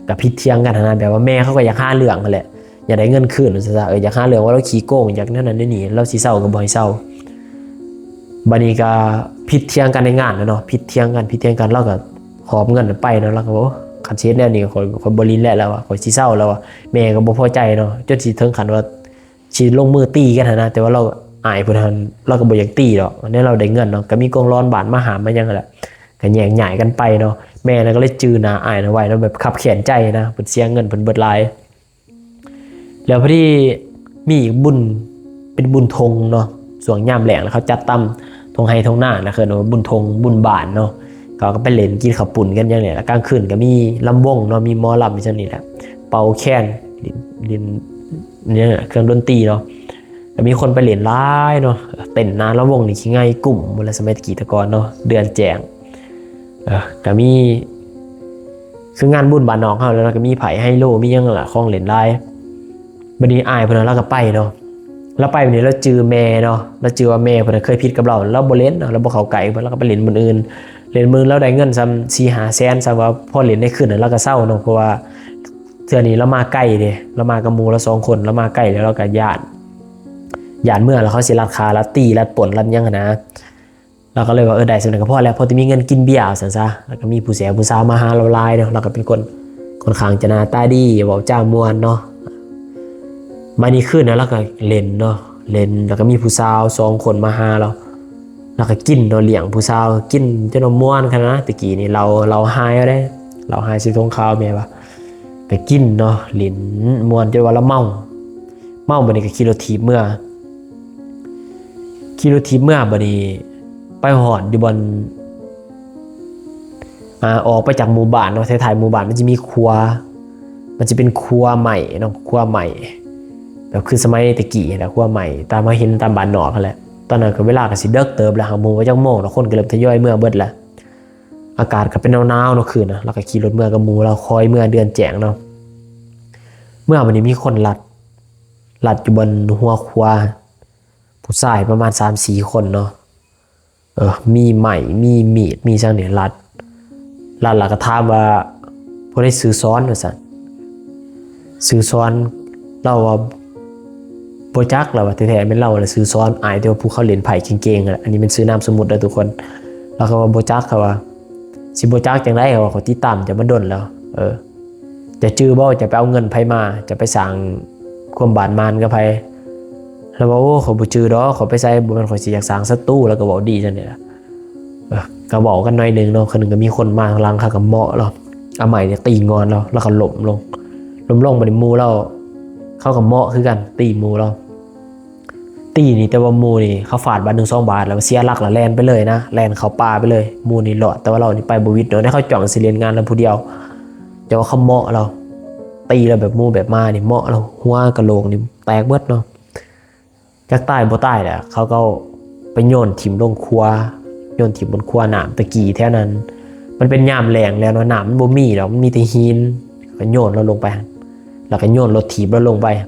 ກໍຜິດຖຽງກັນຫັ້ນນະ ແບບວ່າແມ່ເຂົາກໍຢາກຫາເລື່ອງຫັ້ນແຫຼະ ຢາກໄດ້ເງິນຄືນວ່າຊັ້ນຊະ ເອີ ຢາກຫາເລື່ອງວ່າລາວຂີ້ໂກງ ຢາກແນວນັ້ນແນວນີ້ ລາວຊິເຊົາກໍບໍ່ໃຫ້ເຊົາ. ບາດນີ້ກໍຜິດຖຽງກັນໃນງານແຫຼະເນາະ ຜິດຖຽງກັນ ຜິດຖຽງກັນ ລາວກໍຫອບເງິນໄປເນາະ ລາວກໍ ໂອ້ ຄັນຊິເຮັດແນວນີ້ ຂ້ອຍ ຂ້ອຍບໍ່ຫຼິ້ນແລ້ວ ລາວວ່າ ຂ້ອຍຊິເຊົາ ລາວວ່າ. ແມ່ກໍບໍ່ພໍໃຈເນາະ ຈົນຊິເຖິງຂັ້ນວ່າຊິລົງມືຕີກັນຫັ້ນນະ ແຕ່ວ່າລາວ ອ້າຍຜູ້ນັ້ນ ລາວກໍບໍ່ຢາກຕີດອກ ແນວລາວໄດ້ເງິນເນາະ ກໍມີກອງຫຼອນບ້ານມາຫ້າມມາຫຍັງຫັ້ນແຫຼະ ກໍແຍກຍ້າຍກັນໄປເນາະ. ແມ່ນະກໍເລີຍຈື່ໜ້າອ້າຍນະໄວ້ເນາະ ແບບຄັບແຄ້ນໃຈນະ ເພິ່ນເສຍເງິນ ເພິ່ນເບິດຫຼາຍ. ແລ້ວພໍດີມີອີກບຸນ ເປັນບຸນທົ່ງເນາະ ຊ່ວງຍາມແລ້ງ ແລ້ວເຂົາຈັດຕຳທົ່ງໄຮ່ທົ່ງນານະ ເອີ້ນວ່າບຸນທົ່ງ ບຸນບ້ານເນາະ. ເຂົາກໍໄປຫຼິ້ນ ກິນເຂົ້າປຸ້ນກັນຫຍັງນີ້ແຫຼະ ກາງຄືນກໍມີລຳວົງເນາະ ມີໝໍລຳ ມີສ່ຳນີ້ແຫຼະ ເປົ່າແຄນ ຫຼິ້ນ ຫຼິ້ນ ນີ້ແຫຼະ ເຄື່ອງດົນຕີເນາະ. ກໍມີຄົນໄປຫຼິ້ນຫຼາຍເນາະ ເຕັ້ນໜ້າລຳວົງນີ້ຂີ້ໄງ່ກຸ້ມໝົດແລ້ວ ສະໄໝແຕ່ກີ້ແຕ່ກ່ອນເນາະ ເດືອນແຈ້ງ. ເອີ ກໍມີ ຄືງານບຸນບ້ານນອກເຮົາແລ້ວເນາະ ກໍມີໄພ້ໄຮໂລ ມີຫຍັງລະ ຂອງຫຼິ້ນຫຼາຍ. ບັດນີ້ອ້າຍເພິ່ນນະ ລາວກໍໄປເນາະ ລາວໄປບັດນີ້ລາວຈື່ແມ່ເນາະ ລາວຈື່ວ່າແມ່ເພິ່ນນະເຄີຍຜິດກັບລາວ ລາວບໍ່ຫຼິ້ນເນາະ ລາວບໍ່ເຂົ້າໃກ້ເພິ່ນ ລາວກໍໄປຫຼິ້ນບ່ອນອື່ນ ຫຼິ້ນມື້ລາວໄດ້ເງິນສ່ຳສີ່ຫ້າແສນ ສ່ຳວ່າພໍຫຼິ້ນໄດ້ຄືນນະ ລາວກໍເຊົາເນາະ ເພາະວ່າເທື່ອນີ້ລາວມາໄກເດ້ ລາວມາກັບໝູ່ລາວສອງຄົນ ລາວມາໄກແລ້ວ ລາວກໍຢ້ານ ຢ້ານເມືອແລ້ວເຂົາຊິລັກຂ້າ ລັກຕີ ລັກປຸ້ນ ລັກຫຍັງຫັ້ນນະ. ລາວກໍເລີຍວ່າ ເອີ ໄດ້ສ່ຳນັ້ນກໍພໍແລ້ວ ພໍແຕ່ມີເງິນກິນເບຍວ່າຊັ້ນຊະ. ແລ້ວກໍມີຜູ້ແຊວຜູ້ສາວມາຫາລາວຫຼາຍເນາະ ລາວກໍເປັນຄົນຄ່ອນຂ້າງຈະໜ້າຕາດີ ເວົ້າຈາມ່ວນເນາະ. ບາດນີ້ຄືນນັ້ນລາວກໍຫຼິ້ນເນາະ ຫຼິ້ນ ແລ້ວກໍມີຜູ້ສາວສອງຄົນມາຫາລາວ ລາວກໍກິນເນາະ ລ້ຽງຜູ້ສາວ ກິນຈົນວ່າມ່ວນຂະໜາດ. ແຕ່ກີ້ນີ້ເຫຼົ້າ ເຫຼົ້າໄຮເອົາເດ້ ເຫຼົ້າໄຮສີຖົງຂາວແມ່ວ່າ ກໍກິນເນາະ ຫຼິ້ນມ່ວນຈົນວ່າລາວເມົາ ເມົາ ບາດນີ້ກໍຂີ່ລົດຖີບເມືອ ຂີ່ລົດຖີບເມືອ ບາດນີ້ໄປຮອດຢູ່ບ່ອນ ອ່າ ອອກໄປຈາກໝູ່ບ້ານເນາະ ທ້າຍໆໝູ່ບ້ານມັນຈະມີຄົວ ມັນຈະເປັນຄົວໄມ້ເນາະ ຄົວໄມ້ ແບບຄືສະໄໝແຕ່ກີ້ຫັ້ນແຫຼະ ຄົວໄມ້ຕາມເຮົາເຫັນຕາມບ້ານນອກຫັ້ນແຫຼະ. ຕອນນັ້ນກໍເວລາກໍຊິເດິກເຕີບແລ້ວ ຫາກບໍ່ຮູ້ວ່າຈັກໂມງແລ້ວ ຄົນກໍເລີ່ມທະຍອຍເມືອເບິດແລ້ວ ອາກາດກໍເປັນໜາວໆເນາະ ຄືນນະ. ລາວກໍຂີ່ລົດເມືອກັບໝູ່ລາວ ຄອຍເມືອເດືອນແຈ້ງເນາະ ເມືອ ບາດນີ້ມີຄົນລັດ ລັດຢູ່ບ່ອນຫົວຂົວ ຜູ້ຊາຍປະມານສາມສີ່ຄົນເນາະ ເອີ ມີໄມ້ ມີມີດ ມີຫຍັງນີ້ ລັດ ລັດ ແລ້ວກໍຖາມວ່າ ຜູ້ໃດຊື່ສອນ ວ່າຊັ້ນ ຊື່ສອນ ລາວວ່າບໍ່ຈັກ ລາວວ່າແທ້ໆແມ່ນລາວແຫຼະຊື່ສອນ ອ້າຍ ແຕ່ວ່າຜູ້ເຂົາຫຼິ້ນໄພ້ເກັ່ງໆ ອັນນີ້ແມ່ນຊື່ນາມສົມມຸດເດີທຸກຄົນ. ລາວກໍວ່າບໍ່ຈັກ ເຂົາວ່າ ຊິບໍ່ຈັກຈັ່ງໃດ ເຂົາວ່າ ຂ້ອຍຕິດຕາມເຈົ້າມາດົນແລ້ວ ເອີ ເຈົ້າຈື່ບໍ່ ເຈົ້າໄປເອົາເງິນໃຜມາ ເຈົ້າໄປສ້າງຄວາມບາດໝານກັບໃຜ? ລາວວ່າ ໂອ້ ຂ້ອຍບໍ່ຈື່ດອກ ຂ້ອຍໄປໃສ ບໍ່ແມ່ນຂ້ອຍຊິຢາກສ້າງສັດຕູ ລາວກໍເວົ້າດີຈັ່ງນີ້ລະ ເອີ ກໍເວົ້າກັນໜ້ອຍໜຶ່ງເນາະ ຄືໜຶ່ງກໍມີຄົນມາທາງຫຼັງ ເຂົາກໍເໝາະລາວ ເອົາໄມ້ນີ້ຕີງອນລາວ ລາວກໍລົ້ມລົງ ລົ້ມລົງ ບາດນີ້ໝູ່ລາວ ເຂົາກໍເໝາະຄືກັນ ຕີໝູ່ລາວ ຕີນີ້ ແຕ່ວ່າໝູ່ນີ້ເຂົາຟາດບາດໜຶ່ງສອງບາດ ແລ້ວເສຍຫຼັກ ແລ້ວແລ່ນໄປເລີຍນະ ແລ່ນເຂົ້າປ່າໄປເລີຍ ໝູ່ນີ້ລອດ ແຕ່ວ່າລາວນີ້ໄປບໍ່ຫວິດເນາະ ໄດ້ເຂົາຈ້ອງຊິຫຼິ້ນງານລາວຜູ້ດຽວ ແຕ່ວ່າເຂົາເໝາະລາວ ຕີລາວແບບໝູແບບໝານີ້ເໝາະລາວ ຫົວກະໂຫຼກນີ້ແຕກເບິດເນາະ ຈັກຕາຍບໍ່ຕາຍແຫຼະ ເຂົາກໍໄປໂຍນຖິ້ມລົງຂົວ ໂຍນຖິ້ມບົນຂົວນ້ຳ ແຕ່ກີ້ແຖວນັ້ນມັນເປັນຍາມແລ້ງແລ້ວເນາະ ນ້ຳມັນບໍ່ມີດອກ ມັນມີແຕ່ຫີນ ກໍໂຍນລາວລົງໄປ ແລ້ວກໍໂຍນລົດຖີບລາວລົງໄປ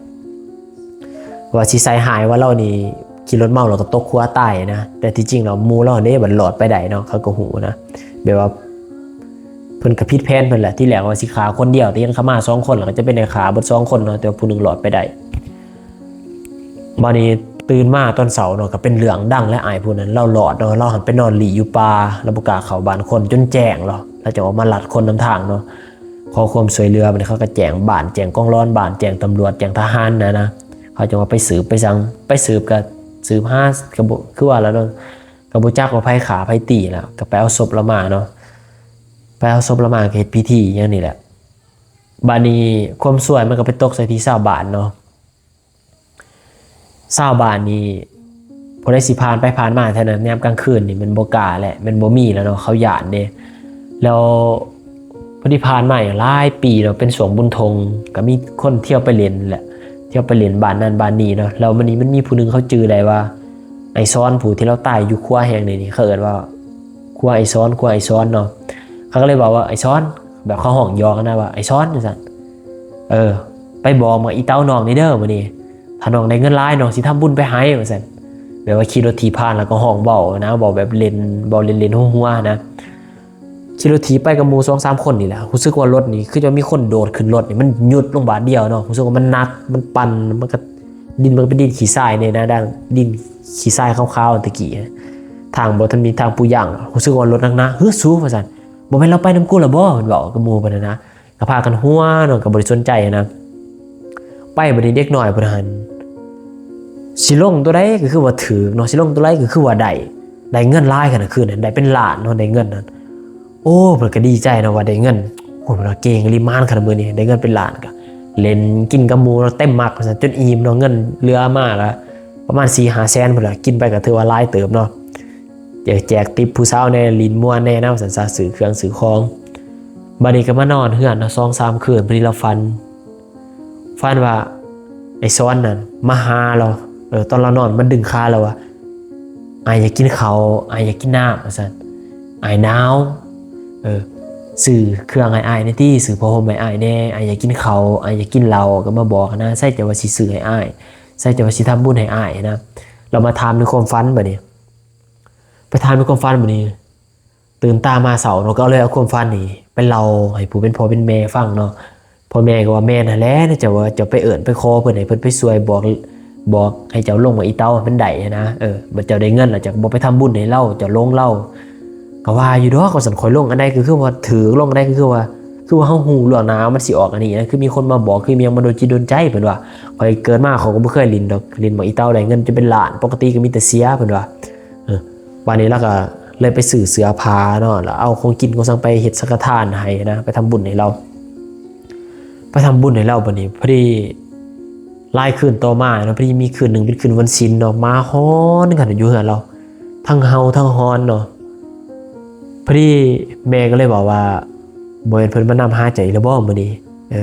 ວ່າຊິໃສ່ຮ້າຍວ່າລາວນີ້ຂີ່ລົດເມົາແລ້ວກໍຕົກຂົວຕາຍນະ ແຕ່ທີ່ຈິງແລ້ວໝູ່ລາວເດ້ບັດລອດໄປໄດ້ເນາະ ເຂົາກໍຮູ້ນະ ແບບວ່າເພິ່ນກໍຜິດແຜນເພິ່ນແຫຼະ ທີແລກວ່າຊິຂ້າຄົນດຽວ ແຕ່ເຫັນເຂົາມາສອງຄົນ ແລ້ວກໍຈະເປັນໄດ້ຂ້າເບິດສອງຄົນເນາະ ແຕ່ວ່າຜູ້ໜຶ່ງລອດໄປໄດ້ ບາດນີ້ຕື່ນມາຕອນເຊົ້າເນາະ ກໍເປັນເລື່ອງດັງແຫຼະ ອ້າຍຜູ້ນັ້ນລາວລອດເນາະ ລາວຫັ້ນໄປນອນລີ້ຢູ່ປ່າ ລາວບໍ່ກ້າເຂົ້າບ້ານຄົນຈົນແຈ້ງແລ້ວ ລາວຈະອອກມາລັດຄົນນຳທາງເນາະ ຂໍຄວາມຊ່ວຍເຫຼືອ ບາດນີ້ເຂົາກໍແຈ້ງບ້ານ ແຈ້ງກອງຫຼອນບ້ານ ແຈ້ງຕຳຫຼວດ ແຈ້ງທະຫານນະ ນະ ເຂົາຈະວ່າໄປສືບໄປສັງ ໄປສືບກໍສືບຫາ ກໍບໍ່ ຄືວ່າລະເນາະ ກໍບໍ່ຈັກວ່າໃຜຂ້າໃຜຕີລະ ກໍໄປເອົາສົບລາວມາເນາະ ໄປເອົາສົບລາວມາກໍເຮັດພິທີຫຍັງນີ້ແຫຼະ ບາດນີ້ຄວາມຊວຍມັນກໍໄປຕົກໃສ່ທີ່ຊາວບ້ານເນາະ ຊາວບ້ານນີ້ ຜູ້ໃດຊິຜ່ານໄປຜ່ານມາແຖວນັ້ນ ຍາມກາງຄືນນີ້ ມັນບໍ່ກ້າແຫຼະ ມັນບໍ່ມີແລ້ວເນາະ ເຂົາຢ້ານເດ້. ແລ້ວ ພໍດີຜ່ານມາຫຼາຍປີເນາະ ເປັນຊ່ວງບຸນທົ່ງ ກໍມີຄົນທ່ຽວໄປຫຼິ້ນແຫຼະ ທ່ຽວໄປຫຼິ້ນບ້ານນັ້ນບ້ານນີ້ເນາະ. ແລ້ວມັນນີ້ ມັນມີຜູ້ໜຶ່ງເຂົາຈື່ໄດ້ວ່າ ໄອ້ສອນ ຜູ້ທີ່ລາວຕາຍຢູ່ຂົວແຫ່ງນີ້ນີ້ ເຂົາເອີ້ນວ່າຂົວໄອ້ສອນ ຂົວໄອ້ສອນເນາະ. ເຂົາກໍເລີຍເວົ້າວ່າ ໄອ້ສອນ ແບບເຂົາຮ້ອງຢອກນະວ່າ ໄອ້ສອນ ວ່າຊັ້ນ ເອີ ໄປບອກໝາກອີເຕົານ້ອງນີ້ເດີ ມື້ນີ້ ຖ້ານ້ອງໄດ້ເງິນຫຼາຍ ນ້ອງຊິທຳບຸນໄປໃຫ້ ວ່າຊັ້ນ. ແບບວ່າຂີ່ລົດຖີບຜ່ານ ແລ້ວກໍຮ້ອງເວົ້ານະ ເວົ້າແບບເລ່ນ ເວົ້າເລ່ນໆຫົວໆນະ. ຂີ່ລົດຖີບໄປກັບໝູ່ສອງສາມຄົນນີ້ແຫຼະ ຮູ້ສຶກວ່າລົດນີ້ຄືຈະມີຄົນໂດດຂຶ້ນລົດນີ້ ມັນຢຸດລົງບາດດຽວເນາະ. ຮູ້ສຶກວ່າມັນໜັກ ມັນປັ່ນ ມັນກໍ ດິນມັນກໍເປັນດິນຂີ້ຊາຍແດ່ນະ ດິນຂີ້ຊາຍຂາວໆແຕ່ກີ້ ທາງບໍ່ທັນມີທາງປູຢາງ. ຮູ້ສຶກວ່າລົດໜັກໆ ເຮີຍ ສູ ວ່າຊັ້ນ ບໍ່ແມ່ນລາວໄປນຳກູລະບໍ່ ເພິ່ນເວົ້າກັບໝູ່ເພິ່ນຫັ້ນນະ. ກໍພາກັນຫົວເນາະ ກໍບໍ່ໄດ້ສົນໃຈນະ. ໄປບັດນີ້ເດັກນ້ອຍເພິ່ນຫັ້ນ ຊິລົງຕົວໃດກໍຄືວ່າຖືກເນາະ ຊິລົງຕົວໃດກໍຄືວ່າໄດ້ ໄດ້ເງິນຫຼາຍຂະໜາດ ຄືນນັ້ນໄດ້ເປັນລ້ານເນາະ ໄດ້ເງິນນັ້ນ. ໂອ້ ເພິ່ນກໍດີໃຈເນາະວ່າໄດ້ເງິນ ໂອ້ ເພິ່ນວ່າເກັ່ງອີ່ຫຼີ ໝານຂະໜາດມື້ນີ້ ໄດ້ເງິນເປັນລ້ານ. ກໍຫຼິ້ນກິນກັບໝູ່ເນາະ ເຕັມໝັກວ່າຊັ້ນ ຈົນອີ່ມເນາະ ເງິນເຫຼືອມາລະປະມານສີ່ຫ້າແສນພຸ້ນລະ ກິນໄປກໍຖືວ່າຫຼາຍເຕີບເນາະ. ແຈກ ແຈກຕິບຜູ້ສາວແດ່ ຫຼິ້ນມ່ວນແດ່ນະ ວ່າຊັ້ນຊະ ຊື້ເຄື່ອງຊື້ຂອງ. ບັດນີ້ກໍມານອນເຮືອນເນາະ ສອງສາມຄືນ ບັດນີ້ລາວຝັນ ຝັນວ່າໄອ້ສອນນັ້ນມາຫາລາວ ເອີ ຕອນລາວນອນມາດຶງຂາລາວວ່າ ອ້າຍຢາກກິນເຂົ້າ ອ້າຍຢາກກິນນ້ຳ ວ່າຊັ້ນ ອ້າຍໜາວ ເອີ ຊື້ເຄື່ອງໃຫ້ອ້າຍແດ່ຕິ ຊື້ຜ້າຫົ່ມໃຫ້ອ້າຍແດ່ ອ້າຍຢາກກິນເຂົ້າ ອ້າຍຢາກກິນເຫຼົ້າ ກໍມາບອກນະ ໃສ່ໃຈວ່າຊິຊື້ໃຫ້ອ້າຍ ໃສ່ໃຈວ່າຊິທຳບຸນໃຫ້ອ້າຍນະ. ລາວມາຖາມໃນຄວາມຝັນ ບັດນີ້ ໄປຖາມໃນຄວາມຝັນ ບັດນີ້ຕື່ນຕາມາເຊົ້າເນາະ ກໍເລີຍເອົາຄວາມຝັນນີ້ໄປເລົ່າໃຫ້ຜູ້ເປັນພໍ່ເປັນແມ່ຟັງເນາະ. ພໍ່ແມ່ກໍວ່າ ແມ່ນຫັ້ນແຫຼະ ເຈົ້າວ່າເຈົ້າໄປເອີ້ນໄປຂໍເພິ່ນ ໃຫ້ເພິ່ນໄປຊ່ວຍບອກ ບອກໃຫ້ເຈົ້າລົງໝາກອີເຕົາໃຫ້ມັນໄດ້ຫັ້ນນະ. ເອີ ບັດເຈົ້າໄດ້ເງິນແລ້ວ ເຈົ້າກໍບໍ່ໄປທຳບຸນໃຫ້ລາວ ເຈົ້າຫຼົງລາວ. ກໍວ່າຢູ່ດອກ ວ່າຊັ້ນ ຂ້ອຍລົງອັນໃດກໍຄືວ່າຖືກ ລົງອັນໃດກໍຄືວ່າ ຄືວ່າເຮົາຮູ້ລ່ວງໜ້າວ່າມັນຊິອອກອັນນີ້ນະ ຄືມີຄົນມາບອກ ຄືມີຫຍັງມາດົນຈິດດົນໃຈ ເພິ່ນວ່າ. ຂ້ອຍເກີດມາຂ້ອຍກໍບໍ່ເຄີຍຫຼິ້ນດອກ ຫຼິ້ນໝາກອີເຕົາໄດ້ເງິນຈະເປັນລ້ານ ປົກກະຕິກໍມີແຕ່ເສຍ ເພິ່ນວ່າ. ເອີ ບາດນີ້ລາວກໍເລີຍໄປຊື້ເສື້ອຜ້າເນາະ ແລ້ວເອົາຂອງກິນຂອງສັງໄປເຮັດສັງຄະທານໃຫ້ນະ ໄປທຳບຸນໃຫ້ລາວ ໄປທຳບຸນໃຫ້ລາວ. ບັດນີ້ພໍດີຫຼາຍຄືນຕໍ່ມາເນາະ ພໍດີມີຄືນໜຶ່ງເປັນຄືນວັນສິນເນາະ ໝາຫອນກັນຢູ່ເຮືອນລາວ ທັງເຫົ່າທັງຫອນເນາະ. ພໍດີແມ່ກໍເລີຍເວົ້າວ່າ ບໍ່ແມ່ນເພິ່ນມານຳຫາເຈົ້າອີກແລ້ວບໍ່ມື້ນີ້ ເອີ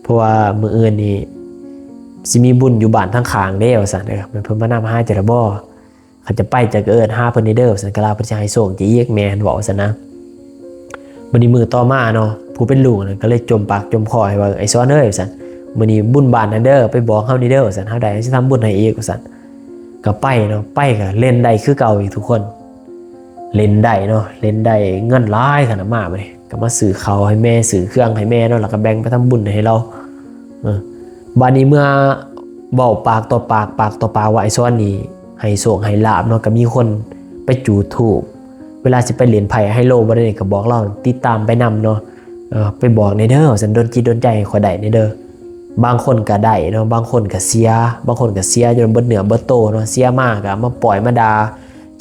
ເພາະວ່າມື້ອື່ນນີ້ຊິມີບຸນຢູ່ບ້ານທາງຂ້າງເດ້ ວ່າຊັ້ນ. ເອີ ແມ່ນເພິ່ນມານຳຫາເຈົ້າແລ້ວບໍ່? ຄັນຈະໄປເຈົ້າກໍເອີ້ນຫາເພິ່ນແດ່ເດີ ວ່າຊັ້ນ ກະລາເພິ່ນຊິໃຫ້ໂຊກເຈົ້າອີກ ແມ່ຫັ້ນເວົ້າຊັ້ນນະ. ບັດນີ້ມື້ຕໍ່ມາເນາະ ຜູ້ເປັນລູກນັ້ນກໍເລີຍຈົ່ມປາກຈົ່ມຄໍໃຫ້ວ່າ ໄອ້ສອນເອີຍ ວ່າຊັ້ນ ມື້ນີ້ບຸນບ້ານນັ້ນເດີ ໄປບອກເຮົາແດ່ເດີ ວ່າຊັ້ນ ເຮົາໄດ້ເຮົາຊິທຳບຸນໃຫ້ອີກ ວ່າຊັ້ນ. ກໍໄປເນາະ ໄປກໍຫຼິ້ນໄດ້ຄືເກົ່າອີກທຸກຄົນ ຫຼິ້ນໄດ້ເນາະ ຫຼິ້ນໄດ້ເງິນຫຼາຍຂະໜາດມາ ບັດນີ້ກໍມາຊື້ເຂົ້າໃຫ້ແມ່ ຊື້ເຄື່ອງໃຫ້ແມ່ເນາະ ແລ້ວກໍແບ່ງໄປທຳບຸນໃຫ້ລາວ. ເອີ ບາດນີ້ເມື່ອເວົ້າປາກຕໍ່ປາກ ປາກຕໍ່ປາກວ່າໄອ້ສອນນີ້ໃຫ້ໂຊກໃຫ້ລາບເນາະ ກໍມີຄົນໄປຈູດທູບ ເວລາຊິໄປຫຼິ້ນໄພ້ໄຮໂລບໍ່ໄດ້ນີ້ ກໍບອກລາວຕິດຕາມໄປນຳເນາະ ເອີ ໄປບອກແດ່ເດີ ວ່າຊັ້ນ ດົນຈິດດົນໃຈໃຫ້ຂ້ອຍໄດ້ແດ່ເດີ. ບາງຄົນກໍໄດ້ເນາະ ບາງຄົນກໍເສຍ ບາງຄົນກໍເສຍຈົນເບິດເນື້ອເບິດໂຕເນາະ ເສຍມາກໍເອົາມາປ້ອຍມາດ່າ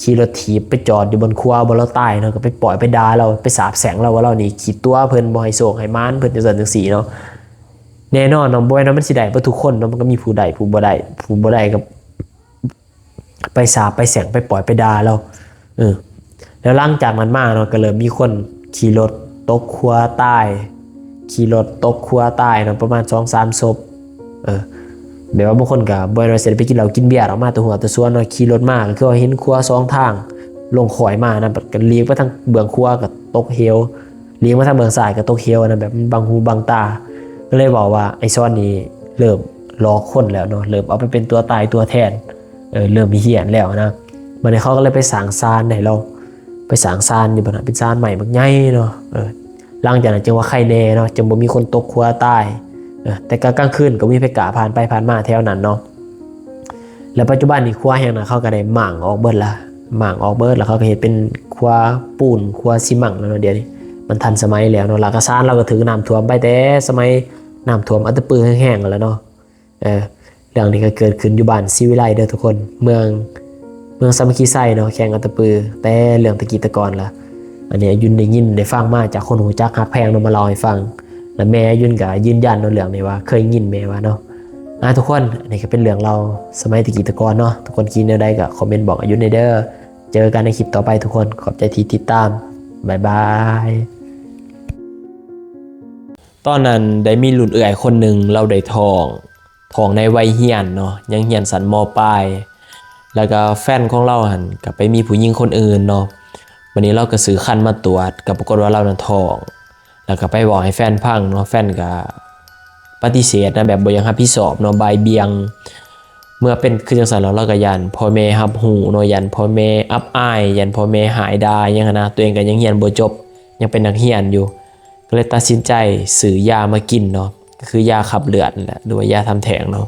ຂີ່ລົດຖີບໄປຈອດຢູ່ບ່ອນຄົວບ່ອນລາວຕາຍເນາະ ກໍໄປປ້ອຍໄປດ່າລາວ ໄປສາບແຊ່ງລາວວ່າລາວນີ້ຂີ້ຕົວະເພິ່ນ ບໍ່ໃຫ້ໂຊກໃຫ້ໝານເພິ່ນ ຈັ່ງຊັ້ນຈັ່ງຊີ້ເນາະ. ແນ່ນອນເນາະ ບໍ່ແມ່ນວ່າມັນຊິໄດ້ເບິດທຸກຄົນເນາະ ມັນກໍມີຜູ້ໄດ້ຜູ້ບໍ່ໄດ້ ຜູ້ບໍ່ໄດ້ກໍ ໄປສາບໄປແຊ່ງໄປປ້ອຍໄປດ່າລາວ. ເອີ ແລ້ວຫຼັງຈາກນັ້ນມາເນາະ ກໍເລີ່ມມີຄົນຂີ່ລົດຕົກຂົວຕາຍ ຂີ່ລົດຕົກຂົວຕາຍເນາະ ປະມານສອງສາມສົບ. ເອີ ແບບວ່າບາງຄົນກໍບໍ່ແມ່ນວ່າຊິໄດ້ໄປກິນເຫຼົ້າກິນເບຍດອກ ມາແຕ່ຫົວແຕ່ສວນເນາະ ຂີ່ລົດມາກໍຄືວ່າເຫັນຂົວສອງທາງ ລົງຄ້ອຍມານະ ກໍຫຼີກໄປທາງເບື້ອງຂວາກໍຕົກເຫວ ຫຼີກມາທາງເບື້ອງຊ້າຍກໍຕົກເຫວນະ ແບບມັນບັງຫູບັງຕາ. ກໍເລີຍເວົ້າວ່າໄອ້ສອນນີ້ເລີ່ມຫຼອກຄົນແລ້ວເນາະ ເລີ່ມເອົາໄປເປັນຕົວຕາຍຕົວແທນ ເອີ ເລີ່ມຮຽນແລ້ວນະ. ບັດນີ້ເຂົາກໍເລີຍໄປສ້າງສານໃຫ້ລາວ ໄປສ້າງສານຢູ່ຫັ້ນນະ ເປັນສານໄມ້ບັກໃຫຍ່ເນາະ. ເອີ ຫຼັງຈາກນັ້ນຈຶ່ງວ່າໄຄແນ່ເນາະ ຈຶ່ງບໍ່ມີຄົນຕົກຂົວຕາຍ. ເອີ ແຕ່ກະກາງຄືນກໍມີໃຜກ້າຜ່ານໄປຜ່ານມາແຖວນັ້ນເນາະ ແລ້ວປັດຈຸບັນນີ້ຂົວແຫ່ງນັ້ນເຂົາກໍໄດ້ມ້າງອອກເບິດລະ ມ້າງອອກເບິດ ແລ້ວເຂົາກໍເຮັດເປັນຂົວປູນ ຂົວຊີມັງແລ້ວເນາະ. ດຽວນີ້ມັນທັນສະໄໝແລ້ວເນາະ ແລ້ວກໍສານລາວກໍຖືກນ້ຳຖ້ວມໄປແຕ່ສະໄໝນ້ຳຖ້ວມອັດຕະປືແຮງໆຫັ້ນແຫຼະເນາະ. ເອີ ເລື່ອງນີ້ກໍເກີດຂຶ້ນຢູ່ບ້ານສີວິໄລເດີທຸກຄົນ ເມືອງ ເມືອງສາມັກຄີໄຊເນາະ ແຂວງອັດຕະປື ແຕ່ເລື່ອງແຕ່ກີ້ແຕ່ກ່ອນລະ. ອັນນີ້ອາຍຸນໄດ້ຍິນໄດ້ຟັງມາຈາກຄົນຮູ້ຈັກຮັກແພງເນາະ ມາເລົ່າໃຫ້ຟັງ ແລະແມ່ອາຍຸນກໍຢືນຢັນເນາະ ເລື່ອງນີ້ວ່າເຄີຍຍິນແມ່ວ່າເນາະ. ອ່າ ທຸກຄົນ ອັນນີ້ກໍເປັນເລື່ອງລາວສະໄໝແຕ່ກີ້ແຕ່ກ່ອນເນາະ. ທຸກຄົນຄິດແນວໃດກໍຄອມເມັນບອກອາຍຸນແດ່ເດີ. ເຈີກັນໃນຄລິບຕໍ່ໄປທຸກຄົນ. ຂອບໃຈທີ່ຕິດຕາມ. ບາຍບາຍ. ຕອນນັ້ນໄດ້ມີລຸ້ນເອື້ອຍຄົນໜຶ່ງ ລາວໄດ້ທ້ອງ ທ້ອງໃນໄວຮຽນເນາະ, ຍັງຮຽນຊັ້ນ ມ.ປາຍ ແລ້ວກໍແຟນຂອງລາວຫັ້ນກໍໄປມີຜູ້ຍິງຄົນອື່ນເນາະ. ບັດນີ້ລາວກໍຊື້ຄັນມາຕວດ ກໍປາກົດວ່າລາວນັ້ນທ້ອງ. ແລ້ວກໍໄປເວົ້າໃຫ້ແຟນຟັງເນາະ, ແຟນກໍປະຕິເສດນະ ແບບບໍ່ຢາກຮັບຜິດຊອບເນາະ, ບ່າຍບ່ຽງ. ເມື່ອເປັນຄືຈັ່ງຊັ້ນແລ້ວ ລາວກໍຢ້ານພໍ່ແມ່ຮັບຮູ້ເນາະ, ຢ້ານພໍ່ແມ່ອັບອາຍ, ຢ້ານພໍ່ແມ່ຮ້າຍດ່າຫຍັງຫັ້ນນະ. ຕົວເອງກໍຍັງຮຽນບໍ່ຈົບ, ຍັງເປັນນັກຮຽນຢູ່, ກໍເລີຍຕັດສິນໃຈຊື້ຢາມາກິນເນາະ, ກໍຄືຢາຂັບເລືອດນັ້ນແຫຼະ ຫຼືວ່າຢາທຳແທ້ງເນາະ.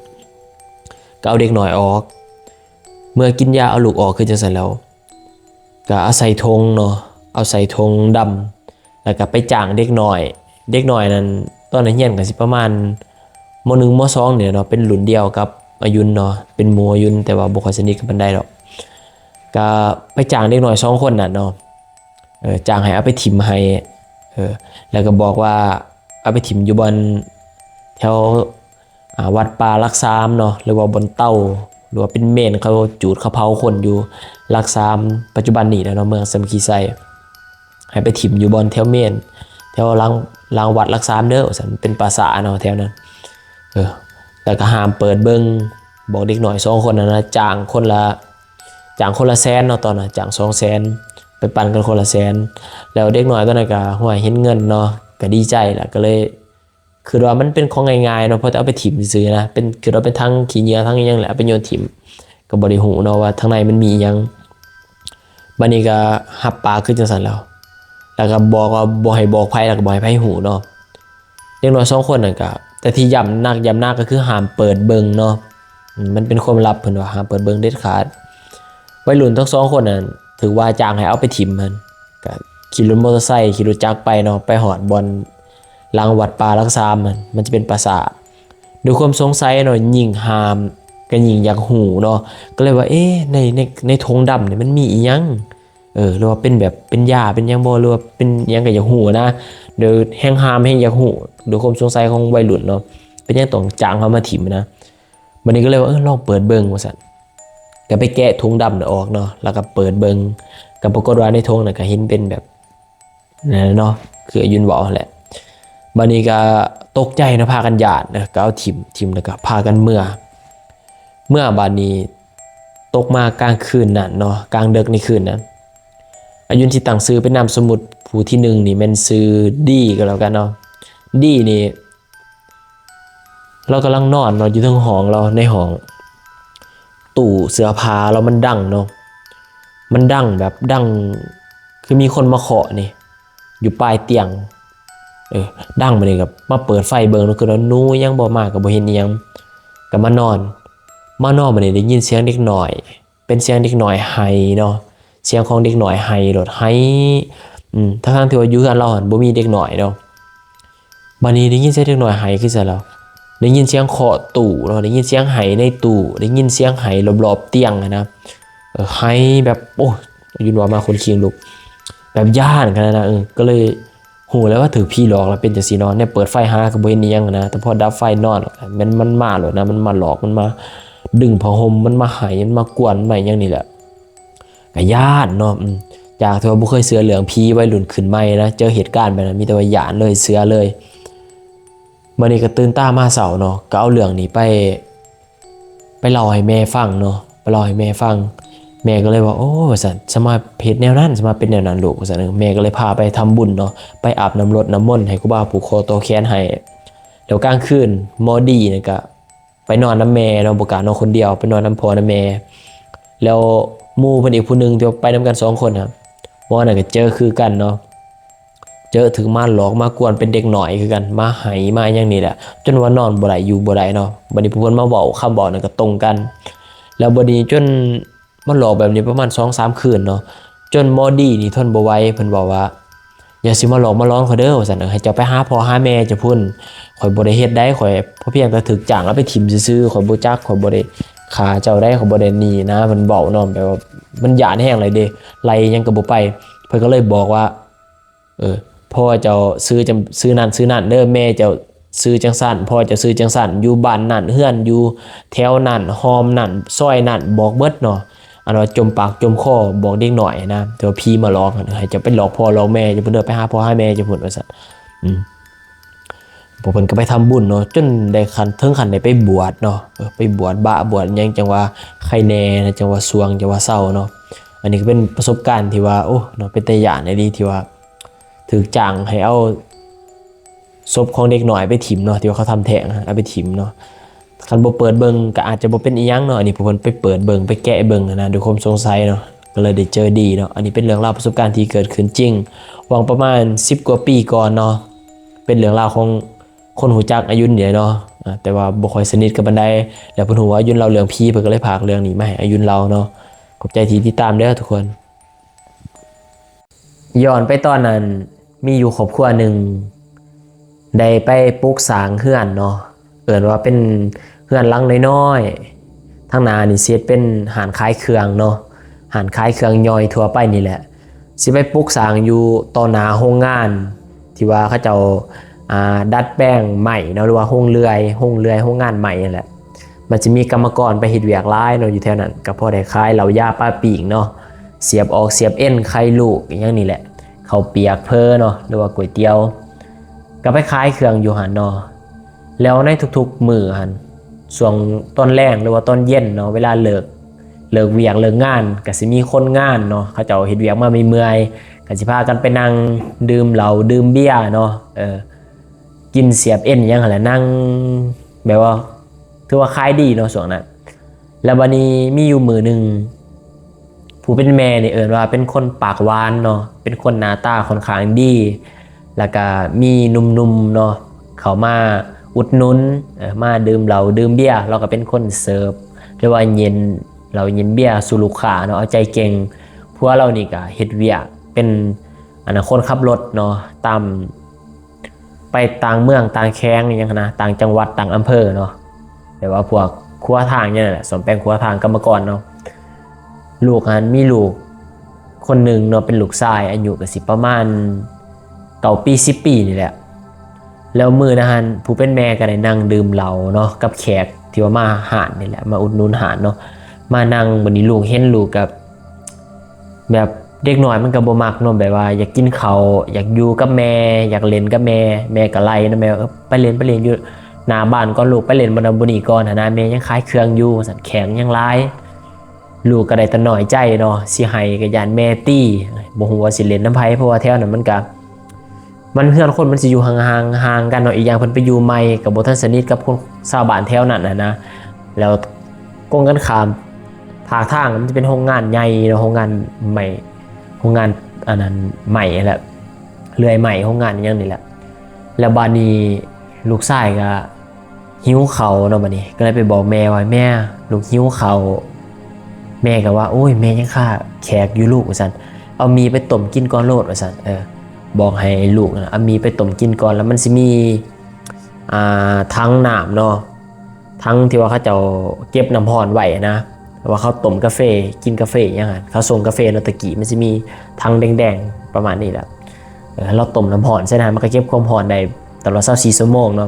ກໍເອົາເດັກນ້ອຍອອກ, ເມື່ອກິນຢາເອົາລູກອອກຄືຈັ່ງຊັ້ນແລ້ວ ກໍເອົາໃສ່ຖົງເນາະ, ເອົາໃສ່ຖົງດຳ ແລ້ວກໍໄປຈ້າງເດັກນ້ອຍ. ເດັກນ້ອຍນັ້ນ ຕອນນັ້ນຮຽນກໍຊິປະມານ ມ.ໜຶ່ງ ມ.ສອງ ນີ້ແຫຼະເນາະ, ເປັນລຸ້ນດຽວກັບອາຍຸນເນາະ, ເປັນໝູ່ອາຍຸນ ແຕ່ວ່າບໍ່ຄ່ອຍສະໜິດກັນປານໃດດອກ. ກໍໄປຈ້າງເດັກນ້ອຍສອງຄົນນັ້ນເນາະ, ເອີ ຈ້າງໃຫ້ເອົາໄປຖິ້ມໃຫ້ ເອີ ແລ້ວກໍບອກວ່າເອົາໄປຖິ້ມຢູ່ບ່ອນແຖວ ອ່າ ວັດປ່າຫຼັກສາມເນາະ ຫຼືວ່າບ່ອນເຕົາ ຫຼືວ່າເປັນເມນ ເຂົາຈູດເຂົາເຜົາຄົນຢູ່ຫຼັກສາມ ປັດຈຸບັນນີ້ແຫຼະເນາະ ເມືອງສາມັກຄີໄຊ, ໃຫ້ໄປຖິ້ມຢູ່ບ່ອນແຖວເມນ ແຖວຫຼັງ ຫຼັງວັດຫຼັກສາມເດີ ວ່າຊັ້ນ. ເປັນປ່າຊ້າເນາະແຖວນັ້ນ. ເອີ ແລ້ວກໍຫ້າມເປີດເບິ່ງ, ບອກເດັກນ້ອຍສອງຄົນນັ້ນນະ ຈ້າງຄົນລະ ຈ້າງຄົນລະແສນເນາະ ຕອນນັ້ນ ຈ້າງສອງແສນ ໄປປັນກັນຄົນລະແສນ. ແລ້ວເດັກນ້ອຍຕອນນັ້ນກໍ ຫ້ວຍ ເຫັນເງິນເນາະ ກໍດີໃຈລະ ກໍເລີຍ ຄິດວ່າມັນເປັນຂອງງ່າຍໆເນາະ, ເພາະແຕ່ເອົາໄປຖິ້ມຊື່ໆນະ, ເປັນ ຄິດວ່າເປັນຖັງຂີ້ເຫຍື້ອ ຖັງອີ່ຫຍັງແຫຼະ ເອົາໄປໂຍນຖິ້ມ, ກໍບໍ່ໄດ້ຮູ້ເນາະວ່າທາງໃນມັນມີອີ່ຫຍັງ. ບັດນີ້ກໍຮັບປາກຄືຈັ່ງຊັ້ນແລ້ວ, ແລ້ວກໍບອກວ່າບໍ່ໃຫ້ບອກໃຜ ແລ້ວກໍບໍ່ໃຫ້ໃຜຮູ້ເນາະ. ເດັກນ້ອຍສອງຄົນນັ້ນກໍ ແຕ່ທີ່ຢ້ຳໜັກ ຢ້ຳໜັກກໍຄືຫ້າມເປີດເບິ່ງເນາະ, ອືມ ມັນເປັນຄວາມລັບ ເພິ່ນວ່າຫ້າມເປີດເບິ່ງເດັດຂາດ. ໄວລຸ້ນທັງສອງຄົນນັ້ນ ຖືກວ່າຈ້າງໃຫ້ເອົາໄປຖິ້ມຫັ້ນ ກະຂີ່ລົດມໍເຕີໄຊ ຂີ່ລົດຈັກໄປເນາະ, ໄປຮອດບ່ອນຫຼັງວັດປ່າຫຼັກສາມຫັ້ນ ມັນຈະເປັນປ່າຊ້າ. ດ້ວຍຄວາມສົງໄສເນາະ ຍິ່ງຫ້າມກໍຍິ່ງຢາກຮູ້ເນາະ, ກໍເລີຍວ່າ ເອ ໃນ ໃນ ໃນຖົງດຳນີ້ມັນມີອີ່ຫຍັງ? ເອີ ຫຼືວ່າເປັນແບບເປັນຢາເປັນຫຍັງບໍ່ ຫຼືວ່າເປັນຫຍັງກໍຢາກຮູ້ນະ, ໂດຍແຮງຫ້າມແຮງຢາກຮູ້ ດ້ວຍຄວາມສົງໄສຂອງໄວລຸ້ນເນາະ, ເປັນຫຍັງຕ້ອງຈ້າງເຮົາມາຖິ້ມນະ? ບັດນີ້ກໍເລີຍວ່າ ເອີ ລອງເປີດເບິ່ງວ່າຊັ້ນ. ກໍໄປແກະຖົງດຳນັ້ນອອກເນາະ ແລ້ວກໍເປີດເບິ່ງ, ກໍປາກົດວ່າໃນຖົງນັ້ນກໍເຫັນເປັນແບບນັ້ນເນາະ ຄືອາຍຸນເວົ້າຫັ້ນແຫຼະ. ບັດນີ້ກໍຕົກໃຈເນາະ ພາກັນຢ້ານເນາະ ກໍເອົາຖິ້ມ ຖິ້ມແລ້ວກໍພາກັນເມືອ. ເມື່ອບາດນີ້ຕົກມາກາງຄືນນັ້ນເນາະ ກາງເດິກໃນຄືນນັ້ນ ອາຍຸນຊິຕັ້ງຊື່ເປັນນາມສົມມຸດຜູ້ທີໜຶ່ງນີ້ແມ່ນຊື່ດີກໍແລ້ວກັນເນາະ. ດີນີ້ ລາວກຳລັງນອນເນາະ ຢູ່ເທິງຫ້ອງລາວ ໃນຫ້ອງ ຕູ້ເສື້ອຜ້າລາວມັນດັງເນາະ, ມັນດັງແບບດັງຄືມີຄົນມາເຄາະນີ້ ຢູ່ປາຍຕຽງ. ເອີ ດັງບາດນີ້ກໍມາເປີດໄຟເບິ່ງເນາະ, ຄືວ່າໜູຫຍັງບໍ່ມາ ກໍບໍ່ເຫັນອີ່ຫຍັງ ກໍມານອນ. ມານອນບາດນີ້ໄດ້ຍິນສຽງເດັກນ້ອຍ ເປັນສຽງເດັກນ້ອຍໄຫ້ເນາະ, ສຽງຂອງເດັກນ້ອຍໄຫ້ໂລດ ໄຫ້ ອືມ ທັງໆທີ່ວ່າຢູ່ເຮືອນລາວຫັ້ນບໍ່ມີເດັກນ້ອຍເນາະ. ບາດນີ້ໄດ້ຍິນສຽງເດັກນ້ອຍໄຫ້ຄືຊັ້ນແລ້ວ ໄດ້ຍິນສຽງເຄາະຕູ້ເນາະ, ໄດ້ຍິນສຽງໄຫ້ໃນຕູ້ ໄດ້ຍິນສຽງໄຫ້ລອບໆຕຽງຫັ້ນນະ. ເອີ ໄຫ້ແບບ ໂອ້ຍ ອາຍຸນວ່າມາຂົນຄີງລຸກ ແບບຢ້ານຂະໜາດນັ້ນ. ເອີ ກໍເລີຍ ຮູ້ແລ້ວວ່າຖືກຜີຫຼອກແລ້ວເປັນຈັ່ງຊີ້ເນາະ, ແນມເປີດໄຟຫາກໍບໍ່ເຫັນອີ່ຫຍັງຫັ້ນນະ, ແຕ່ພໍດັບໄຟນອນ ແມ່ນມັນມາໂລດນະ, ມັນມາຫຼອກ ມັນມາດຶງຜ້າຫົ່ມ ມັນມາໄຫ້ ມັນມາກວນ ມາຫຍັງນີ້ແຫຼະ. ກໍຢ້ານເນາະ ອືມ ຈາກທີ່ວ່າບໍ່ເຄີຍເຊື່ອເລື່ອງຜີ ໄວລຸ້ນຂຶ້ນໃໝ່ນະ ເຈີເຫດການແບບນັ້ນ ມີແຕ່ວ່າຢ້ານເລີຍ ເຊື່ອເລີຍ. ບັດນີ້ກໍຕື່ນຕາມາເຊົ້າເນາະ ກໍເອົາເລື່ອງນີ້ໄປ ໄປເລົ່າໃຫ້ແມ່ຟັງເນາະ, ໄປເລົ່າໃຫ້ແມ່ຟັງ. ແມ່ກໍເລີຍວ່າ ໂອ້ ວ່າຊັ້ນ, ສາມາດເຮັດແນວນັ້ນ, ສາມາດເປັນແນວນັ້ນລູກ ວ່າຊັ້ນ. ເອີ ແມ່ກໍເລີຍພາໄປທຳບຸນເນາະ, ໄປອາບນ້ຳລົດນ້ຳມົນໃຫ້ຄູບາຜູກຄໍຕໍ່ແຂນໃຫ້. ແລ້ວກາງຄືນ ໝໍດີນັ້ນກໍໄປນອນນຳແມ່ເນາະ, ບໍ່ກ້ານອນຄົນດຽວ, ໄປນອນນຳພໍ່ນຳແມ່. ແລ້ວໝູ່ເພິ່ນອີກຜູ້ໜຶ່ງທີ່ວ່າໄປນຳກັນສອງຄົນນະ, ໝໍນັ້ນກໍເຈີຄືກັນເນາະ. ເຈີຖືກມາຫຼອກມາກວນເປັນເດັກນ້ອຍຄືກັນ, ມາໄຫ້ມາຫຍັງນີ້ແຫຼະ, ຈົນວ່ານອນບໍ່ໄດ້ຢູ່ບໍ່ໄດ້ເນາະ. ບາດນີ້ຜູ້ເພິ່ນມາເວົ້າ, ຄຳເວົ້ານັ້ນກໍຕົງກັນ. ແລ້ວບາດນີ້ຈົນມາຫຼອກແບບນີ້ປະມານສອງສາມຄືນເນາະ, ຈົນໝໍດີນີ້ທົນບໍ່ໄຫວ, ເພິ່ນເວົ້າວ່າ ຢ່າຊິມາຫຼອກມາຫຼອນຂ້ອຍເດີ ວ່າຊັ້ນ, ເອີ ໃຫ້ເຈົ້າໄປຫາພໍ່ຫາແມ່ເຈົ້າພຸ້ນ, ຂ້ອຍບໍ່ໄດ້ເຮັດໃດ, ຂ້ອຍພຽງແຕ່ຖືກຈ້າງເອົາໄປຖິ້ມຊື່ໆ, ຂ້ອຍບໍ່ຈັກ, ຂ້ອຍບໍ່ໄດ້ຂ້າເຈົ້າໃດ, ຂ້ອຍບໍ່ໄດ້ນີ້ນະ, ເພິ່ນເວົ້າເນາະ, ແບບວ່າມັນຢ້ານແຮງເລີຍເດ້, ໄລ່ຫຍັງກໍບໍ່ໄປ. ເພິ່ນກໍເລີຍບອກວ່າ ເອີ ພໍ່ເຈົ້າຊື່ຈຳ ຊື່ນັ້ນຊື່ນັ້ນເດີ, ແມ່ເຈົ້າ ຊື່ຈັ່ງຊັ້ນ ພໍ່ເຈົ້າຊື່ຈັ່ງຊັ້ນ ຢູ່ບ້ານນັ້ນ ເຮືອນຢູ່ແຖວນັ້ນ ຮ່ອມນັ້ນ ຊອຍນັ້ນ ບອກເບິດເນາະ. ອັນວ່າຈົ່ມປາກຈົ່ມຄໍບອກເດັກນ້ອຍນະ ແຕ່ວ່າຜີມາຫຼອກ ໃຫ້ເຈົ້າໄປຫຼອກພໍ່ຫຼອກແມ່ເຈົ້າພຸ້ນເດີ ໄປຫາພໍ່ຫາແມ່ເຈົ້າພຸ້ນ ວ່າຊັ້ນ. ອືມ ພວກເພິ່ນກໍໄປທຳບຸນເນາະ ຈົນໄດ້ຂັ້ນ ເຖິງຂັ້ນໄດ້ໄປບວດເນາະ ເອີ ໄປບວດບາບວດຫຍັງ ຈັ່ງວ່າໄຄແນ່ນະ ຈັ່ງວ່າຊ່ວງ ຈັ່ງວ່າເຊົາເນາະ. ອັນນີ້ກໍເປັນປະສົບການທີ່ວ່າ ໂອ້ ເນາະ ເປັນຕາຢ້ານອີ່ຫຼີ ທີ່ວ່າຖືກຈ້າງໃຫ້ເອົາສົບຂອງເດັກນ້ອຍໄປຖິ້ມເນາະ ທີ່ວ່າເຂົາທຳແທ້ງນະ ເອົາໄປຖິ້ມເນາະ. ຄັນບໍ່ເປີດເບິ່ງກໍອາດຈະບໍ່ເປັນອີ່ຫຍັງເນາະ. ອັນນີ້ພວກເພິ່ນໄປເປີດເບິ່ງ ໄປແກະເບິ່ງນະ ດ້ວຍຄວາມສົງໄສເນາະ ກໍເລີຍໄດ້ເຈີດີເນາະ. ອັນນີ້ເປັນເລື່ອງລາວປະສົບການທີ່ເກີດຂຶ້ນຈິງ ຫວ່າງປະມານສິບກວ່າປີກ່ອນເນາະ. ເປັນເລື່ອງລາວຂອງຄົນຮູ້ຈັກອາຍຸນນີ້ແຫຼະເນາະ ອາ ແຕ່ວ່າບໍ່ຄ່ອຍສະໜິດກັນປານໃດ ແລ້ວເພິ່ນຮູ້ວ່າອາຍຸນເລົ່າເລື່ອງຜີ ເພິ່ນກໍເລີຍຝາກເລື່ອງນີ້ມາໃຫ້ອາຍຸນເລົ່າເນາະ. ຂອບໃຈທີ່ຕິດຕາມເດີທຸກຄົນ. ຍ້ອນໄປຕອນນັ້ນ ມີຢູ່ຄອບຄົວໜຶ່ງ ໄດ້ໄປປຸກສ້າງເຮືອນເນາະ ເອີ້ນວ່າເປັນເຮືອນຫຼັງນ້ອຍໆ ທາງໜ້ານີ້ຊິເຮັດເປັນຮ້ານຂາຍເຄື່ອງເນາະ ຮ້ານຂາຍເຄື່ອງຍ່ອຍທົ່ວໄປນີ້ແຫຼະ. ຊິໄປປຸກສ້າງຢູ່ຕໍ່ໜ້າໂຮງງານ ທີ່ວ່າເຂົາເຈົ້າ ອ່າ ດັດແປງໄມ້ເນາະ ຫຼືວ່າໂຮງເລື່ອຍ ໂຮງເລື່ອຍ ໂຮງງານໄມ້ນັ້ນແຫຼະ. ມັນຊິມີກຳມະກອນໄປເຮັດວຽກຫຼາຍເນາະ ຢູ່ແຖວນັ້ນ ກໍພໍໄດ້ຂາຍເຫຼົ້າຢາປາປີ້ງເນາະ ສຽບອອກສຽບເອັນ ໄຂ່ລູກ ອີ່ຫຍັງນີ້ແຫຼະ ເຂົ້າປຽກເພີເນາະ ຫຼືວ່າກ໋ວຍຕຽວ ກໍໄປຂາຍເຄື່ອງຢູ່ຫັ້ນເນາະ. ແລ້ວໃນທຸກໆມື້ຫັ້ນ ຊ່ວງຕອນແລງ ຫຼືວ່າຕອນເຢັນເນາະ ເວລາເລີກ ເລີກວຽກເລີກງານ ກໍຊິມີຄົນງານເນາະ ເຂົາເຈົ້າເຮັດວຽກມາເມື່ອຍໆ ກໍຊິພາກັນໄປນັ່ງດື່ມເຫຼົ້າດື່ມເບຍເນາະ ເອີ ກິນສຽບເອັນຫຍັງຫັ້ນແຫຼະ ນັ່ງແບບວ່າ ຖືວ່າຂາຍດີເນາະຊ່ວງນັ້ນ. ແລ້ວບາດນີ້ມີຢູ່ມື້ໜຶ່ງ ຜູ້ເປັນແມ່ນີ້ເອີ້ນວ່າເປັນຄົນປາກຫວານເນາະ ເປັນຄົນໜ້າຕາຂ້ອນຂ້າງດີ ແລ້ວກະມີໜຸ່ມໆເນາະ ເຂົ້າມາອຸດໜູນ ເອີ ມາດື່ມເຫຼົ້າດື່ມເບຍ ລາວກໍເປັນຄົນເສີບ ຫຼືວ່າເຢັນເຫຼົ້າເຢັນເບຍສູ່ລູກຄ້າເນາະ ເອົາໃຈເກັ່ງ. ຜົວລາວນີ້ກະເຮັດວຽກເປັນ ອັນນັ້ນ ຄົນຂັບລົດເນາະ ຕາມ ໄປຕ່າງເມືອງຕ່າງແຂວງອີ່ຫຍັງຫັ້ນນະ ຕ່າງຈັງຫວັດຕ່າງອຳເພີເນາະ ແບບວ່າພວກຂົວທາງຫຍັງນັ້ນແຫຼະ ສ້ອມແປງຂົວທາງ ກຳມະກອນເນາະ. ລູກຫັ້ນມີລູກຄົນໜຶ່ງເນາະ ເປັນລູກຊາຍ ອາຍຸກໍຊິປະມານເກົ້າປີ ສິບປີນີ້ແຫຼະ. ແລ້ວມື້ນັ້ນຫັ້ນ ຜູ້ເປັນແມ່ກໍໄດ້ນັ່ງດື່ມເຫຼົ້າເນາະ ກັບແຂກທີ່ວ່າມາຮ້ານນີ້ແຫຼະ ມາອຸດໜູນຮ້ານເນາະ ມານັ່ງ ບາດນີ້ລູກເຫັນ ລູກກໍ ແບບເດັກນ້ອຍມັນກໍບໍ່ມັກເນາະ ແບບວ່າຢາກກິນເຂົ້າ ຢາກຢູ່ກັບແມ່ ຢາກຫຼິ້ນກັບແມ່ ແມ່ກໍໄລ່ເນາະ ແມ່ວ່າ ເອີ ໄປຫຼິ້ນ ໄປຫຼິ້ນຢູ່ໜ້າບ້ານກ່ອນລູກ ໄປຫຼິ້ນບ່ອນນັ້ນບ່ອນນີ້ກ່ອນຫັ້ນນະ ແມ່ຍັງຂາຍເຄື່ອງຢູ່ ວ່າຊັ້ນ ແຂກຍັງຫຼາຍ. ລູກກໍໄດ້ແຕ່ນ້ອຍໃຈເນາະ ຊິໃຫ້ກໍຢ້ານແມ່ຕີ ບໍ່ຮູ້ວ່າຊິຫຼິ້ນນຳໃຜ ເພາະວ່າແຖວນັ້ນມັນກໍ ມັນເຮືອນຄົນມັນຊິຢູ່ຫ່າງໆ ຫ່າງກັນເນາະ ອີກຢ່າງເພິ່ນໄປຢູ່ໃໝ່ກໍບໍ່ທັນສະໜິດກັບຄົນຊາວບ້ານແຖວນັ້ນຫັ້ນນະ. ແລ້ວກົງກັນຂ້າມພາກທາງມັນຈະເປັນໂຮງງານໃຫຍ່ເນາະ ໂຮງງານໄມ້ ໂຮງງານອັນນັ້ນໄມ້ຫັ້ນແຫຼະ ເລື່ອຍໄມ້ ໂຮງງານອີ່ຫຍັງນີ້ແຫຼະ. ແລ້ວບາດນີ້ລູກຊາຍກໍ ຫິວເຂົ້າເນາະ ບາດນີ້ກໍເລີຍໄປບອກແມ່ວ່າ ແມ່ ລູກຫິວເຂົ້າ. ແມ່ກໍວ່າ ໂອ້ຍ ແມ່ຍັງຄາແຂກຢູ່ລູກ ວ່າຊັ້ນ ເອົາໝີ່ໄປຕົ້ມກິນກ່ອນໂລດ ວ່າຊັ້ນ ເອີ ບອກໃຫ້ລູກນະ ເອົາໝີ່ໄປຕົ້ມກິນກ່ອນ ແລ້ວມັນຊິມີ ອ່າ ຖັງນ້ຳເນາະ ຖັງທີ່ວ່າເຂົາເຈົ້າເກັບນ້ຳຮ້ອນໄວ້ນະ ວ່າເຂົາຕົ້ມກາເຟ ກິນກາເຟຫຍັງຫັ້ນ ເຂົາຊົງກາເຟເນາະ ແຕ່ກີ້ມັນຊິມີຖັງແດງໆ ປະມານນີ້ແຫຼະ. ເອີ ເຮົາຕົ້ມນ້ຳຮ້ອນໃສ່ນັ້ນ ມັນກໍເກັບຄວາມຮ້ອນໄດ້ຕະຫຼອດຊາວສີ່ຊົ່ວໂມງເນາະ.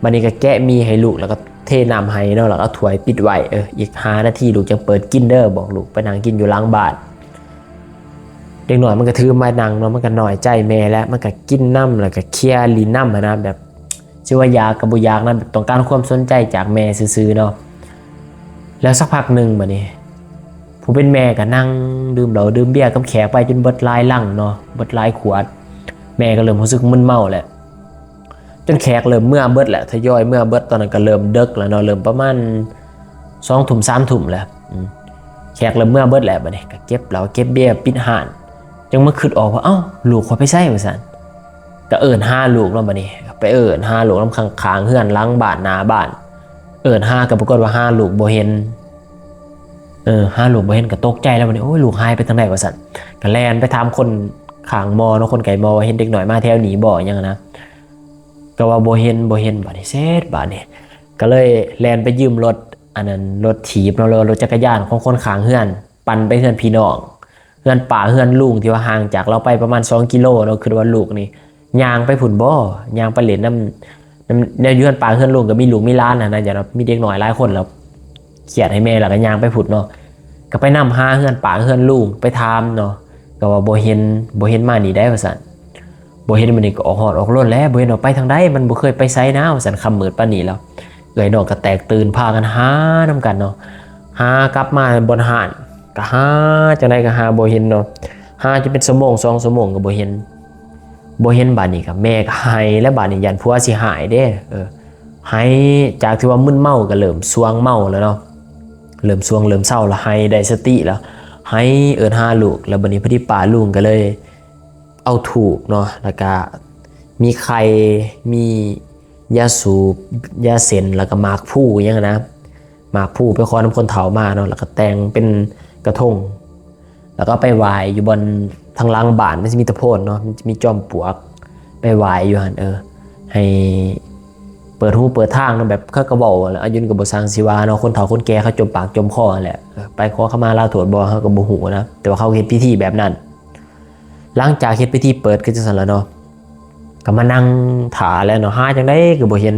ບາດນີ້ກໍແກະໝີ່ໃຫ້ລູກ ແລ້ວກໍເທນ້ຳໃຫ້ເນາະ ແລ້ວກໍເອົາຖ້ວຍປິດໄວ້. ເອີ ອີກຫ້ານາທີລູກຈັ່ງເປີດກິນເດີ ບອກລູກໄປນັ່ງກິນຢູ່ຫຼັງບ້ານ. ເດັກນ້ອຍມັນກໍຖືມານັ່ງເນາະ ມັນກໍນ້ອຍໃຈແມ່ແຫຼະ ມັນກໍກິນນຳ ແລ້ວກໍເຄຍຫຼິ້ນນຳຫັ້ນນະ ແບບຊິວ່າຢາກກໍບໍ່ຢາກນະ ແບບຕ້ອງການຄວາມສົນໃຈຈາກແມ່ຊື່ໆເນາະ. ແລ້ວສັກພັກໜຶ່ງ ບາດນີ້ ຜູ້ເປັນແມ່ກໍນັ່ງດື່ມເຫຼົ້າດື່ມເບຍກັບແຂກໄປຈົນເບິດຫຼາຍລັງເນາະ ເບິດຫຼາຍຂວດ ແມ່ກໍເລີ່ມຮູ້ສຶກມຶນເມົາແຫຼະ ຈົນແຂກເລີ່ມເມືອເບິດແຫຼະ ທະຍອຍເມືອເບິດ. ຕອນນັ້ນກໍເລີ່ມເດິກແລ້ວເນາະ ເລີ່ມປະມານສອງທຸ່ມ ສາມທຸ່ມແຫຼະ ອືມ ແຂກເລີ່ມເມືອເບິດແຫຼະ. ບາດນີ້ກໍເກັບເຫຼົ້າເກັບເບຍປິດຮ້ານ ຈັ່ງມາຄິດອອກວ່າ ເອົ້າ ລູກຂ້ອຍໄປໃສ ວ່າຊັ້ນ. ກໍເອີ້ນຫາລູກເນາະ ບາດນີ້ໄປເອີ້ນຫາລູກນຳຂ້າງໆເຮືອນ ຫຼັງບ້ານ ໜ້າບ້ານ ເອີ້ນຫາ ກໍປາກົດວ່າຫາລູກບໍ່ເຫັນ. ເອີ ຫາລູກບໍ່ເຫັນກໍຕົກໃຈແລ້ວ ບາດນີ້ ໂອ້ຍ ລູກຫາຍໄປທາງໃດ ວ່າຊັ້ນ. ກໍແລ່ນໄປຖາມຄົນຂ້າງມໍເນາະ ຄົນໃກ້ມໍ ວ່າເຫັນເດັກນ້ອຍມາແຖວນີ້ບໍ່ ຫຍັງນະ ກໍວ່າບໍ່ເຫັນ ບໍ່ເຫັນ. ບາດນີ້ເສັດ ບາດນີ້ກໍເລີຍແລ່ນໄປຢືມລົດ ອັນນັ້ນ ລົດຖີບເນາະ ຫຼືວ່າລົດຈັກກະຍານຂອງຄົນຂ້າງເຮືອນ ປັ່ນໄປເຮືອນພີ່ນ້ອງ ເຮືອນປ້າເຮືອນລຸງ ທີ່ວ່າຫ່າງຈາກລາວໄປປະມານສອງກິໂລເນາະ. ຄິດວ່າລູກນີ້ຍ່າງໄປພຸ້ນບໍ່ ຍ່າງໄປຫຼິ້ນນຳ ນຳ ແນວຢູ່ເຮືອນປ້າເຮືອນລຸງກໍມີລູກມີຫຼານຫັ້ນນະ ຢ້ານວ່າມີເດັກນ້ອຍຫຼາຍຄົນ ແລ້ວຄຽດໃຫ້ແມ່ ແລ້ວກໍຍ່າງໄປພຸ້ນເນາະ ກໍໄປນຳຫາເຮືອນປ້າເຮືອນລຸງ ໄປຖາມເນາະ ກໍວ່າບໍ່ເຫັນ ບໍ່ເຫັນມານີ້ໄດ໋ວ່າຊັ້ນ ບໍ່ເຫັນມານີ້ກໍອອກຮ້ອນອອກລົນແຫຼະ ບໍ່ເຫັນວ່າໄປທາງໃດ ມັນບໍ່ເຄີຍໄປໃສນາວ່າຊັ້ນ ຄ່ຳມືດປານນີ້ແລ້ວ ເອື້ອຍນ້ອງກໍແຕກຕື່ນ ພາກັນຫານຳກັນເນາະ ຫາກັບມາບ່ອນຮ້ານ ກໍຫາຈັ່ງໃດກໍຫາບໍ່ເຫັນເນາະ ຫາຈົນເປັນຊົ່ວໂມງສອງຊົ່ວໂມງກໍບໍ່ເຫັນ ບໍ່ເຫັນ ບາດນີ້ກໍແມ່ກໍໄຫ້ແລ້ວ ບາດນີ້ຢ້ານຜົວຊິຮ້າຍເດ້ ເອີ ໄຫ້ ຈາກທີ່ວ່າມຶນເມົາກໍເລີ່ມສ່ວງເມົາແລ້ວເນາະ ເລີ່ມສ່ວງເລີ່ມເຊົາແລ້ວ ໄຫ້ໄດ້ສະຕິແລ້ວ ໄຫ້ເອີ້ນຫາລູກ ແລ້ວບາດນີ້ພໍດີປ້າລຸງກໍເລີຍເອົາທູບເນາະ ແລ້ວກໍມີໄຂ່ ມີຢາສູບ ຢາເສັ້ນ ແລ້ວກໍໝາກພູຫຍັງຫັ້ນນະ ໝາກພູໄປຂໍນຳຄົນເຖົ້າມາເນາະ ແລ້ວກໍແຕ່ງເປັນກະທົງ ແລ້ວກໍໄປໄຫວ້ຢູ່ບ່ອນທາງຫຼັງບ້ານ ມັນຊິມີຕາໂພນເນາະ ມັນຈະມີຈອມປວກ ໄປໄຫວ້ຢູ່ຫັ້ນ ເອີ ໃຫ້ເປີດຫູເປີດທາງເນາະ ແບບເຂົາກໍເວົ້າແຫຼະ ອາຍຸນກໍບໍ່ຊ່າງຊິວ່າເນາະ ຄົນເຖົ້າຄົນແກ່ເຂົາຈົມປາກຈົມຄໍຫັ້ນແຫຼະ ເອີ ໄປຂໍຂະມາລາໂທດບໍ່ ເຮົາກໍບໍ່ຮູ້ນະ ແຕ່ວ່າເຂົາເຮັດພິທີແບບນັ້ນ. ຫຼັງຈາກເຮັດພິທີເປີດຄືຈັ່ງຊັ້ນແລ້ວເນາະ ກໍມານັ່ງຖ້າແຫຼະເນາະ ຫາຈັ່ງໃດກໍບໍ່ເຫັນ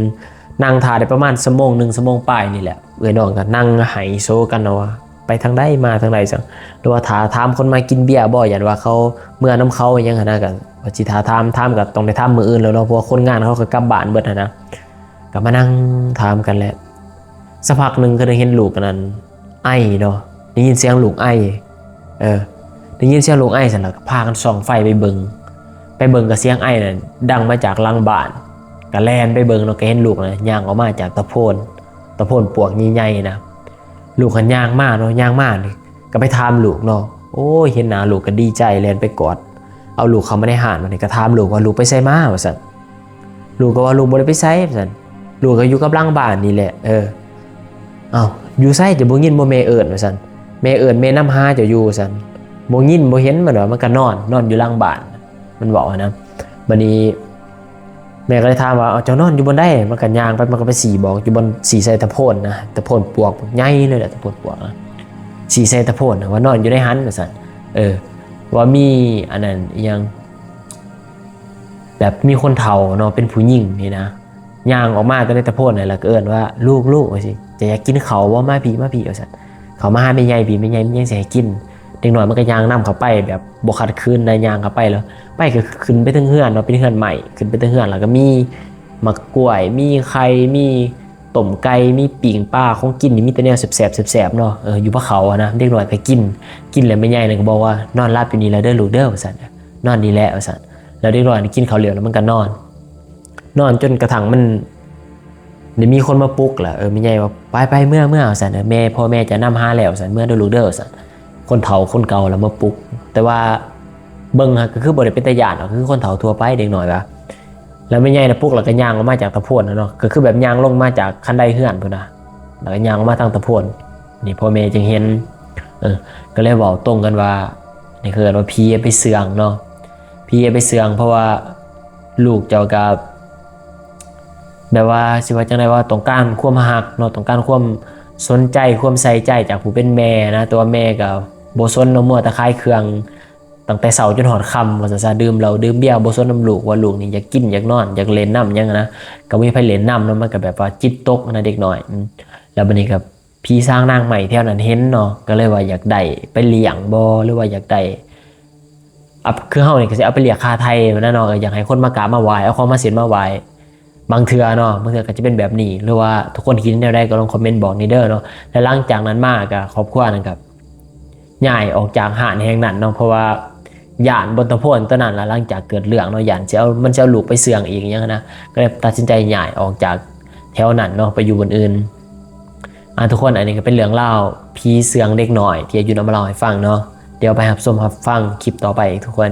ນັ່ງຖ້າໄດ້ປະມານຊົ່ວໂມງໜຶ່ງ ຊົ່ວໂມງປາຍນີ້ແຫຼະ ເອື້ອຍນ້ອງກໍນັ່ງໄຫ້ໂຊກັນເນາະວ່າ ໄປທາງໃດ ມາທາງໃດ ຈັ່ງ ຫຼືວ່າຖ້າຖາມຄົນມາກິນເບຍບໍ່ ຢ້ານວ່າເຂົາເມືອນຳເຂົາອີ່ຫຍັງຫັ້ນນະ ກໍວ່າຊິຖ້າຖາມ ຖາມກໍຕ້ອງໄດ້ຖາມມື້ອື່ນແລ້ວເນາະ ເພາະວ່າຄົນງານເຂົາກໍກັບບ້ານເບິດຫັ້ນນະ ກໍມານັ່ງຖາມກັນແຫຼະ ສັກພັກໜຶ່ງກໍໄດ້ເຫັນລູກອັນນັ້ນໄອເນາະ ໄດ້ຍິນສຽງລູກໄອ ເອີ ໄດ້ຍິນສຽງລູກໄອຊັ້ນລະ ກໍພາກັນສ່ອງໄຟໄປເບິ່ງ ໄປເບິ່ງກໍສຽງໄອນັ້ນດັງມາຈາກຫຼັງບ້ານ ກໍແລ່ນໄປເບິ່ງເນາະ ກໍເຫັນລູກນະຍ່າງອອກມາຈາກຕາໂພນ ຕາໂພນປວກໃຫຍ່ໆນະ ລູກກໍຍ່າງມາເນາະ ຍ່າງມານີ້ ກໍໄປຖາມລູກເນາະ ໂອ້ຍ ເຫັນໜ້າລູກກໍດີໃຈ ແລ່ນໄປກອດ ເອົາລູກເຂົ້າມາໃນຮ້ານ ບາດນີ້ກໍຖາມລູກວ່າ ລູກໄປໃສມາ ວ່າຊັ້ນ ລູກກໍວ່າລູກບໍ່ໄດ້ໄປໃສ ວ່າຊັ້ນ ລູກກໍຢູ່ກັບຫຼັງບ້ານນີ້ແຫຼະ ເອີ ເອົ້າ ຢູ່ໃສ ເຈົ້າບໍ່ຍິນບໍ່ແມ່ເອີ້ນ ວ່າຊັ້ນ ແມ່ເອີ້ນ ແມ່ນຳຫາເຈົ້າຢູ່ ວ່າຊັ້ນ ບໍ່ຍິນບໍ່ເຫັນ ມັນວ່າ ມັນກໍນອນ ນອນຢູ່ຫຼັງບ້ານ ມັນເວົ້າຫັ້ນນະ ບາດນີ້ ແມ່ກໍເລີຍຖາມວ່າ ເອົາ ເຈົ້ານອນຢູ່ບ່ອນໃດ ມັນກໍຍ່າງໄປ ມັນກໍໄປຊີ້ບອກຢູ່ບ່ອນ ຊີ້ໃສ່ຕາໂພນນະ ຕາໂພນປວກໃຫຍ່ເລີຍແຫຼະ ຕາໂພນປວກນະ ຊີ້ໃສ່ຕາໂພນນະ ວ່ານອນຢູ່ໃນຫັ້ນ ວ່າຊັ້ນ ເອີ ວ່າມີອັນນັ້ນອີ່ຫຍັງ ແບບມີຄົນເຖົ້າເນາະ ເປັນຜູ້ຍິງນີ້ນະ ຍ່າງອອກມາແຕ່ໃນຕາໂພນນັ້ນ ແລ້ວກໍເອີ້ນວ່າ ລູກໆ ວ່າຊີ້ ເຈົ້າຢາກກິນເຂົ້າບໍ່ ມາພີ້ ມາພີ້ ວ່າຊັ້ນ ເຂົ້າມາຫາແມ່ໃຫຍ່ພີ້ ແມ່ໃຫຍ່ ແມ່ໃຫຍ່ຊິໃຫ້ກິນ ເດັກນ້ອຍມັນກໍຍ່າງນຳເຂົ້າໄປ ແບບບໍ່ຂັດຂືນນະ ຍ່າງເຂົ້າໄປແລ້ວ ໄປກໍຂຶ້ນໄປເທິງເຮືອນເນາະ ເປັນເຮືອນໄມ້ ຂຶ້ນໄປເທິງເຮືອນ ແລ້ວກໍມີໝາກກ້ວຍ ມີໄຂ່ ມີຕົ້ມໄກ່ ມີປີ້ງປາ ຂອງກິນນີ້ມີແຕ່ແນວແຊບໆ ແຊບໆເນາະ ເອີ ຢູ່ພະເຂົາຫັ້ນນະ ເດັກນ້ອຍກໍກິນ ກິນແລ້ວແມ່ໃຫຍ່ນັ້ນກໍບອກວ່າ ນອນຫຼັບຢູ່ນີ້ແຫຼະເດີລູກເດີ ວ່າຊັ້ນ ນອນນີ້ແຫຼະ ວ່າຊັ້ນ ແລ້ວເດັກນ້ອຍກິນເຂົ້າແລ້ວ ແລ້ວມັນກໍນອນ ນອນຈົນກະທັ່ງມັນໄດ້ມີຄົນມາປຸກລະ ເອີ ແມ່ໃຫຍ່ວ່າ ໄປໆ ເມືອໆ ວ່າຊັ້ນ ເອີ ແມ່ ພໍ່ແມ່ຈະນຳຫາແລ້ວ ວ່າຊັ້ນ ເມືອເດີລູກເດີ ວ່າຊັ້ນ ຄົນເຖົ້າຄົນເກົ່າລະມາປຸກ ແຕ່ວ່າເບິ່ງຫັ້ນກໍຄືບໍ່ໄດ້ເປັນຕາຢ້ານດອກ ຄືຄົນເຖົ້າທົ່ວໄປ ເດັກນ້ອຍວ່າ ແລ້ວແມ່ໃຫຍ່ນະປຸກ ແລ້ວກໍຍ່າງອອກມາຈາກຕາໂພນນະເນາະ ກໍຄືແບບຍ່າງລົງມາຈາກຄັນໄດເຮືອນພຸ້ນນະ ແລ້ວກໍຍ່າງອອກມາທາງຕາໂພນ ນີ້ພໍ່ແມ່ຈຶ່ງເຫັນ ເອີ ກໍເລີຍເວົ້າຕົງກັນວ່າ ນີ້ຄືເອີ້ນວ່າຜີໄປເຊື່ອງເນາະ ຜີໄປເຊື່ອງ ເພາະວ່າລູກເຈົ້າກໍແບບວ່າ ຊິວ່າຈັ່ງໃດ ວ່າຕ້ອງການຄວາມຮັກເນາະ ຕ້ອງການຄວາມສົນໃຈ ຄວາມໃສ່ໃຈຈາກຜູ້ເປັນແມ່ນະ ແຕ່ວ່າແມ່ກໍບໍ່ສົນເນາະ ມົວແຕ່ຂາຍເຄື່ອງ ຕັ້ງແຕ່ເຊົ້າຈົນຮອດຄ່ຳວ່າຊັ້ນຊະ ດື່ມເຫຼົ້າດື່ມເບຍ ບໍ່ສົນນຳລູກ ວ່າລູກນີ້ຢາກກິນ ຢາກນອນ ຢາກຫຼິ້ນນຳຫຍັງຫັ້ນນະ ກໍບໍ່ມີໃຜຫຼິ້ນນຳເນາະ ມັນກໍແບບວ່າຈິດຕົກນະເດັກນ້ອຍ ອືມ ແລ້ວບາດນີ້ກໍຜີຊ້າງນາງໄມ້ແຖວນັ້ນເຫັນເນາະ ກໍເລີຍວ່າຢາກໄດ້ໄປລ້ຽງບໍ່ ຫຼືວ່າຢາກໄດ້ ອັບ ຄືເຮົານີ້ກໍຊິເອົາໄປລຽກຄ່າໄຖ່ຫັ້ນນະເນາະ ກໍຢາກໃຫ້ຄົນມາກາບມາໄຫວ້ ເອົາຂອງມາເສັ້ນມາໄຫວ້ ບາງເທື່ອເນາະ ບາງເທື່ອກໍຈະເປັນແບບນີ້ ຫຼືວ່າທຸກຄົນຄິດແນວໃດກໍລອງຄອມເມັນບອກແດ່ເດີເນາະ ແລະ ຫຼັງຈາກນັ້ນມາກໍຄອບຄົວນັ້ນກໍ ຍ້າຍອອກຈາກຮ້ານແຫ່ງນັ້ນເນາະ ເພາະວ່າຢ້ານບ່ອນຕາໂພນຕົວນັ້ນລະ ຫຼັງຈາກເກີດເລື່ອງເນາະ ຢ້ານຊິເອົາ ມັນຊິເອົາລູກໄປເຊື່ອງອີກຫຍັງຫັ້ນນະ ກໍເລີຍຕັດສິນໃຈຍ້າຍອອກຈາກແຖວນັ້ນເນາະ ໄປຢູ່ບ່ອນອື່ນ. ອ່າ ທຸກຄົນ ອັນນີ້ກໍເປັນເລື່ອງລາວຜີເຊື່ອງເດັກນ້ອຍທີ່ອາຍຸນຳມາເລົ່າໃຫ້ຟັງເນາະ ດຽວໄປຮັບຊົມຮັບຟັງຄລິບຕໍ່ໄປອີກທຸກຄົນ.